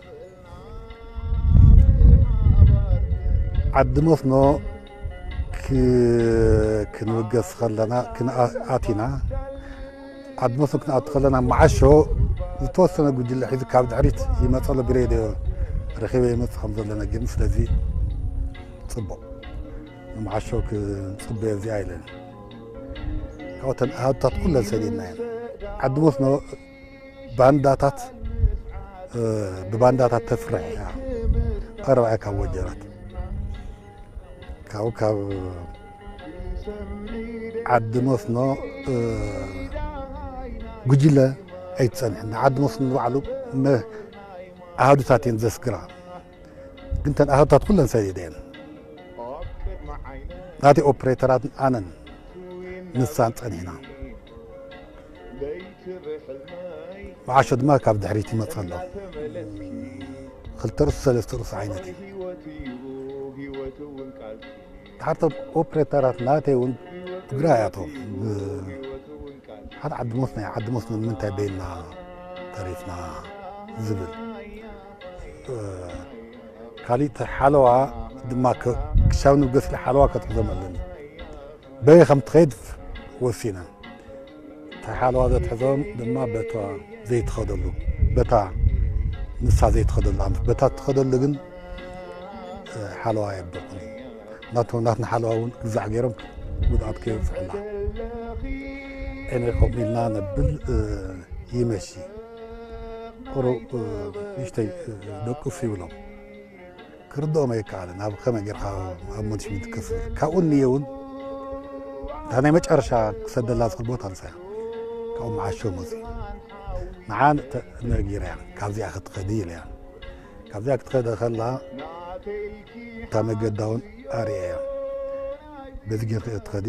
ዓዲ መስኖ ክ-፣ ክንብገስ ከለና፣ ክን-፣ ኣቲና፣ ዓዲ መስኖ ክንኣቱ ከለና፣ መዓሾ ዝተወሰነ ጉጅለ ሒዙ ካብ ድሕሪት ይመጸ ኣሎ፣ ብሬድዮ ረኺበ ይመጽእ ከም ዘሎ ነጊርኒ። ስለዚ ጽቡቕ፣ ንመዓሾ ክንጽበዮ እዚኣ ኢለን። ካብተን ኣሃዱታት ኩለን ሰዲድና እየን። ዓዲ መስኖ ባንዳታት፣ እ፣ ብባንዳታት ተፍርሕ እያ። ቀረባ እያ ካብ ወጀራት። ካብኡ ካብ ዓዲ መስኖ፣ እ፣ ጉጅለ ኣይትጸንሕን። ዓዲ መስኖ ንባዕሉ መ-፣ ኣሃዱታት እየን ዘስግራ። ግን ተን ኣሃታት ኩለን ሰዲደን ናቲ ኦፕሬተራት ኣነን ንሳን ጸኒሕና። መዓሾ ድማ ካብ ድሕሪት ይመጽእ ኣሎ። ክልተ ርእሱ ሰለስተ ርእሱ ዓይነት እዩ። ድሓርቶም ኦፕሬተራት ናተይ እውን ትግራይ ኣቶም ሓደ ዓዲ ሞስና ዓዲ ሞስና ንምንታይ በይና ተሪፍና ዝብል ካሊእ ሓለዋ ድማ ክሻብ ንብገስሊ ሓለዋ ከትሕዞም ኣለኒ። በይ ከም ትኸይድ ወሲና። እታ ሓለዋ ዘትሕዞም ድማ በታ ዘይትኸደሉ፣ በታ ንሳ ዘይትኸደሉ ኣምስ በታ ትኸደሉ ግን ሓለዋ የበልኩን። ናቶም ናትና ሓለዋ እውን ግዛዕ ገይሮም ጉድኣት ከየብፅሕላ። ዕነ ከምኡ ኢልና ነብል ይመሺ። ቁሩብ ንእሽተይ ደቁስ ይብሎም። ክርድኦም ኣይከኣልን። ኣብ ከመይ ጌርካ ኣብ መንሽሚት ክትከስር ካብኡ ንየ እውን እታ ናይ መጨረሻ ክሰደላ ዝኽእል ቦታ ንሳ እያ። ካብኡ መዓሾ መፅኡ ንዓ ነጊረያ ካብዚኣ ክትኸዲ ኢለያ። ካብዚኣ ክትኸደ ከላ እታ መገዳ እውን ኣርእያ እያ። በዚ ጌርካ እትኸዲ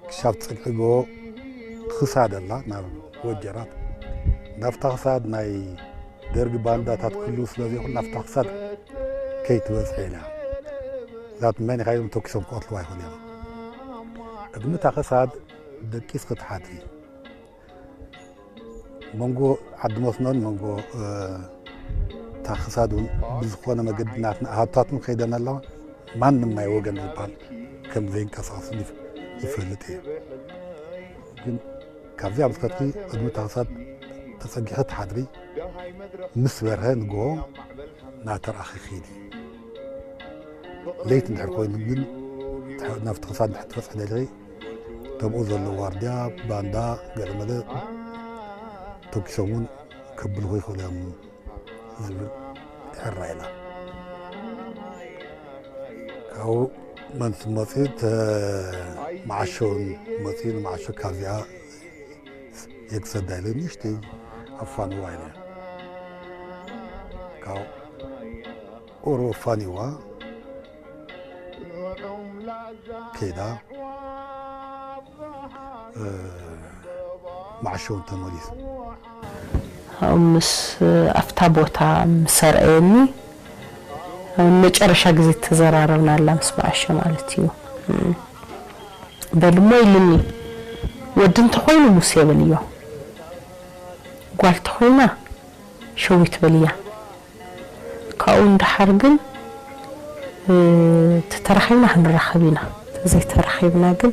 ክሻብ ጸግዒ ጎቦ ክሳድ ኣላ ናብ ወጀራት ናብታ ክሳድ ናይ ደርጊ ባንዳታት ክህልው ስለ ዘይኹን ናብታ ክሳድ ከይትበጽሕ ኢላ። እዛት መን ኢኻ ኢሎም ተኪሶም ክቐትልዋ ይኽእሉ እዮም። ቅድሚ እታ ክሳድ ደቂስ ክትሓድሪ መንጎ ዓዲ መስኖን መንጎ እታ ክሳድ እውን ብዝኾነ መገዲ ናትና ኣሃብታትን ከይደን ኣለዋ። ማንም ናይ ወገን ዝበሃል ከም ዘይንቀሳቐስን ይፍ- ይፈልጥ እየ። ግን ካብዚኣ ምስ ከድኪ ቅድሚ እታ ክሳድ ተጸጊሒ ትሓድሪ ምስ በርሀ ንግሆ ናተርኣኺ ኺዲ። ለይቲ እንድሕር ኮይኑ ግን ናብቲ ክሳድ እንድሕር ትበጽሒ ደሊኺ ተብኡ ዘለዉ ዋርድያ ባንዳ ገለመለ ተኪሶም እውን ከብልኹ ይኽእሉ እዮም ዝብል ሕራ ኢላ። ካብኡ መንስ መፂኡ መዓሾ እውን መፂኡ ንመዓሾ ካብዚኣ የክሰዳ ኢለ ንእሽተይ ኣፋንዋ ኢለ ካብ ቁሩብ ኣፋኒዋ ከይዳ መዓሾ እውን ተመሊሱ። ምስ ኣብታ ቦታ ምስ ኣርኣየኒ መጨረሻ ግዜ ተዘራረብናላ ምስ መዓሾ ማለት እዩ። በልሞ ኢልኒ፣ ወዲ እንተኾይኑ ሙሴ በልዮ፣ ጓል ተኾይና ሸዊት በልያ። ካብኡ ንደሓር ግን ተተራኺብና ክንራኸብ ኢና፣ ተዘይተራኺብና ግን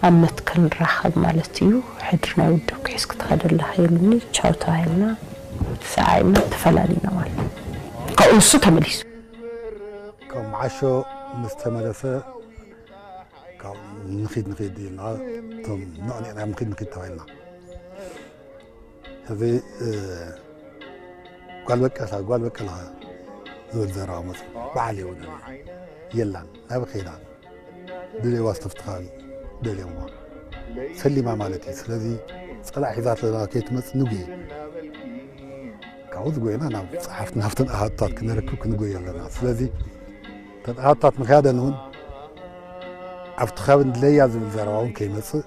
ኣብ መትከል ንራኸብ ማለት እዩ። ሕድሪ ናይ ውድብኪ ሒዝኪ ትኸዲ ኣለኺ ኢሉኒ፣ ቻው ተባሂልና ተሰዓዒብና ተፈላሊና ማለት እዩ። ካብኡ ንሱ ተመሊሱ። ካብ መዓሾ ምስ ተመለሰ ካብ ንኺድ ንኺድ ኢልና እቶም ነቕኒቕና ንኺድ ንኺድ ተባሂልና። ሕዚ ጓል በቀላ ጓል በቀላ ዝብል ዘረባ መፅኡ። በዓል የብሉን የላን ናበይ ከይዳ ደልየዋ ዝተፍትኻ ደልየዋ ሰሊማ ማለት እዩ። ስለዚ ፀላእ ሒዛቶ ዘላ ከይትመፅእ ንጉየ። ካብኡ ዝጎየና ናብ ፀሓፍቲ ናብተን ኣሃቱታት ክነርክብ ክንጎየ ኣለና። ስለዚ እተን ኣሃቱታት ምኽያደን እውን ኣብቲ ከባቢ ንድለያ ዝብል ዘረባ እውን ከይመፅእ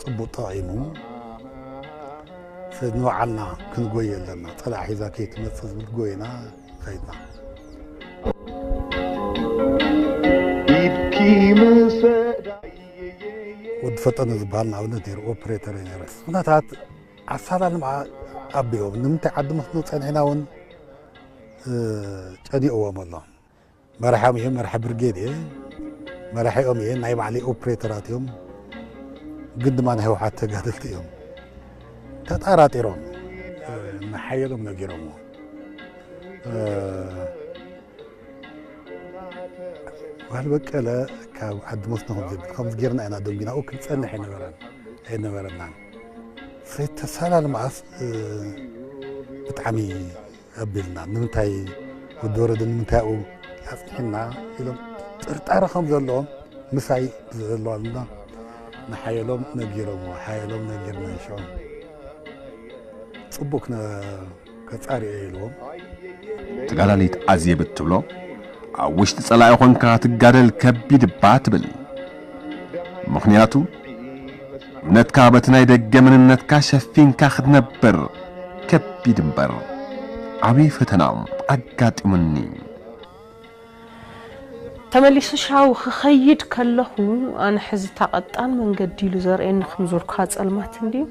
ፅቡቅ ጠቂሙ። ስለዚ ንባዕልና ክንጎይ ኣለና። ፀላእ ሒዛ ከይትመፅእ ዝብል ጎይና ከይድና። ኢድኪ ምሰዳ ወዲ ፈጠነ ዝበሃል ንኣብነት ነይሩ ኦፕሬተር ነይሩ። ኩነታት ኣሳላልማ ኣቢኦም ንምንታይ ዓዲ መስኖ ፀኒሕና እውን ጨኒቕዎም ኣሎ። መራሕዮም እየ፣ መራሒ ብርጌድ እየ፣ መራሒኦም እየ፣ ናይ ባዕለይ ኦፕሬተራት እዮም፣ ግን ድማ ናይ ህወሓት ተጋደልቲ እዮም። ተጣራጢሮም ንሓየሎም ነጊሮምዎ። ጓል በቀለ ካብ ዓዲ መስኖ ከምዚ ጌርና ኢና ደንጒና፣ ኣብኡ ክንጸንሕ ኣይነበረን ኣይነበረናን። ስለዚ ተሳላልማኣስ ብጣዕሚ ኣቢልና ንምንታይ ወዲ ወረደ ንምንታይ ኣብኡ ኣፅኒሕና ኢሎም ጥርጣረ ከም ዘለዎም ምሳይ ዘለዋልና ንሓየሎም ነጊሮምዎ። ሓየሎም ነጊርና ሽዑ ፅቡቅ ከፃርዮ ኢልዎም ተጋዳሊት ኣዜብ እትብሎ፣ ኣብ ውሽጢ ጸላኢ ኾንካ ትጋደል ከቢድ እባ ትብል። ምኽንያቱ እምነትካ በቲ ናይ ደገ መንነትካ ሸፊንካ ክትነብር ከቢድ እምበር ዓብዪ ፈተና ኣጋጢሙኒ። ተመሊሱ ሻው ክኸይድ ከለኹ ኣነ ሕዚ እታ ቀጣን መንገዲ ኢሉ ዘርእየኒ ከም ዞርኩ ጸልማት እንድዩ።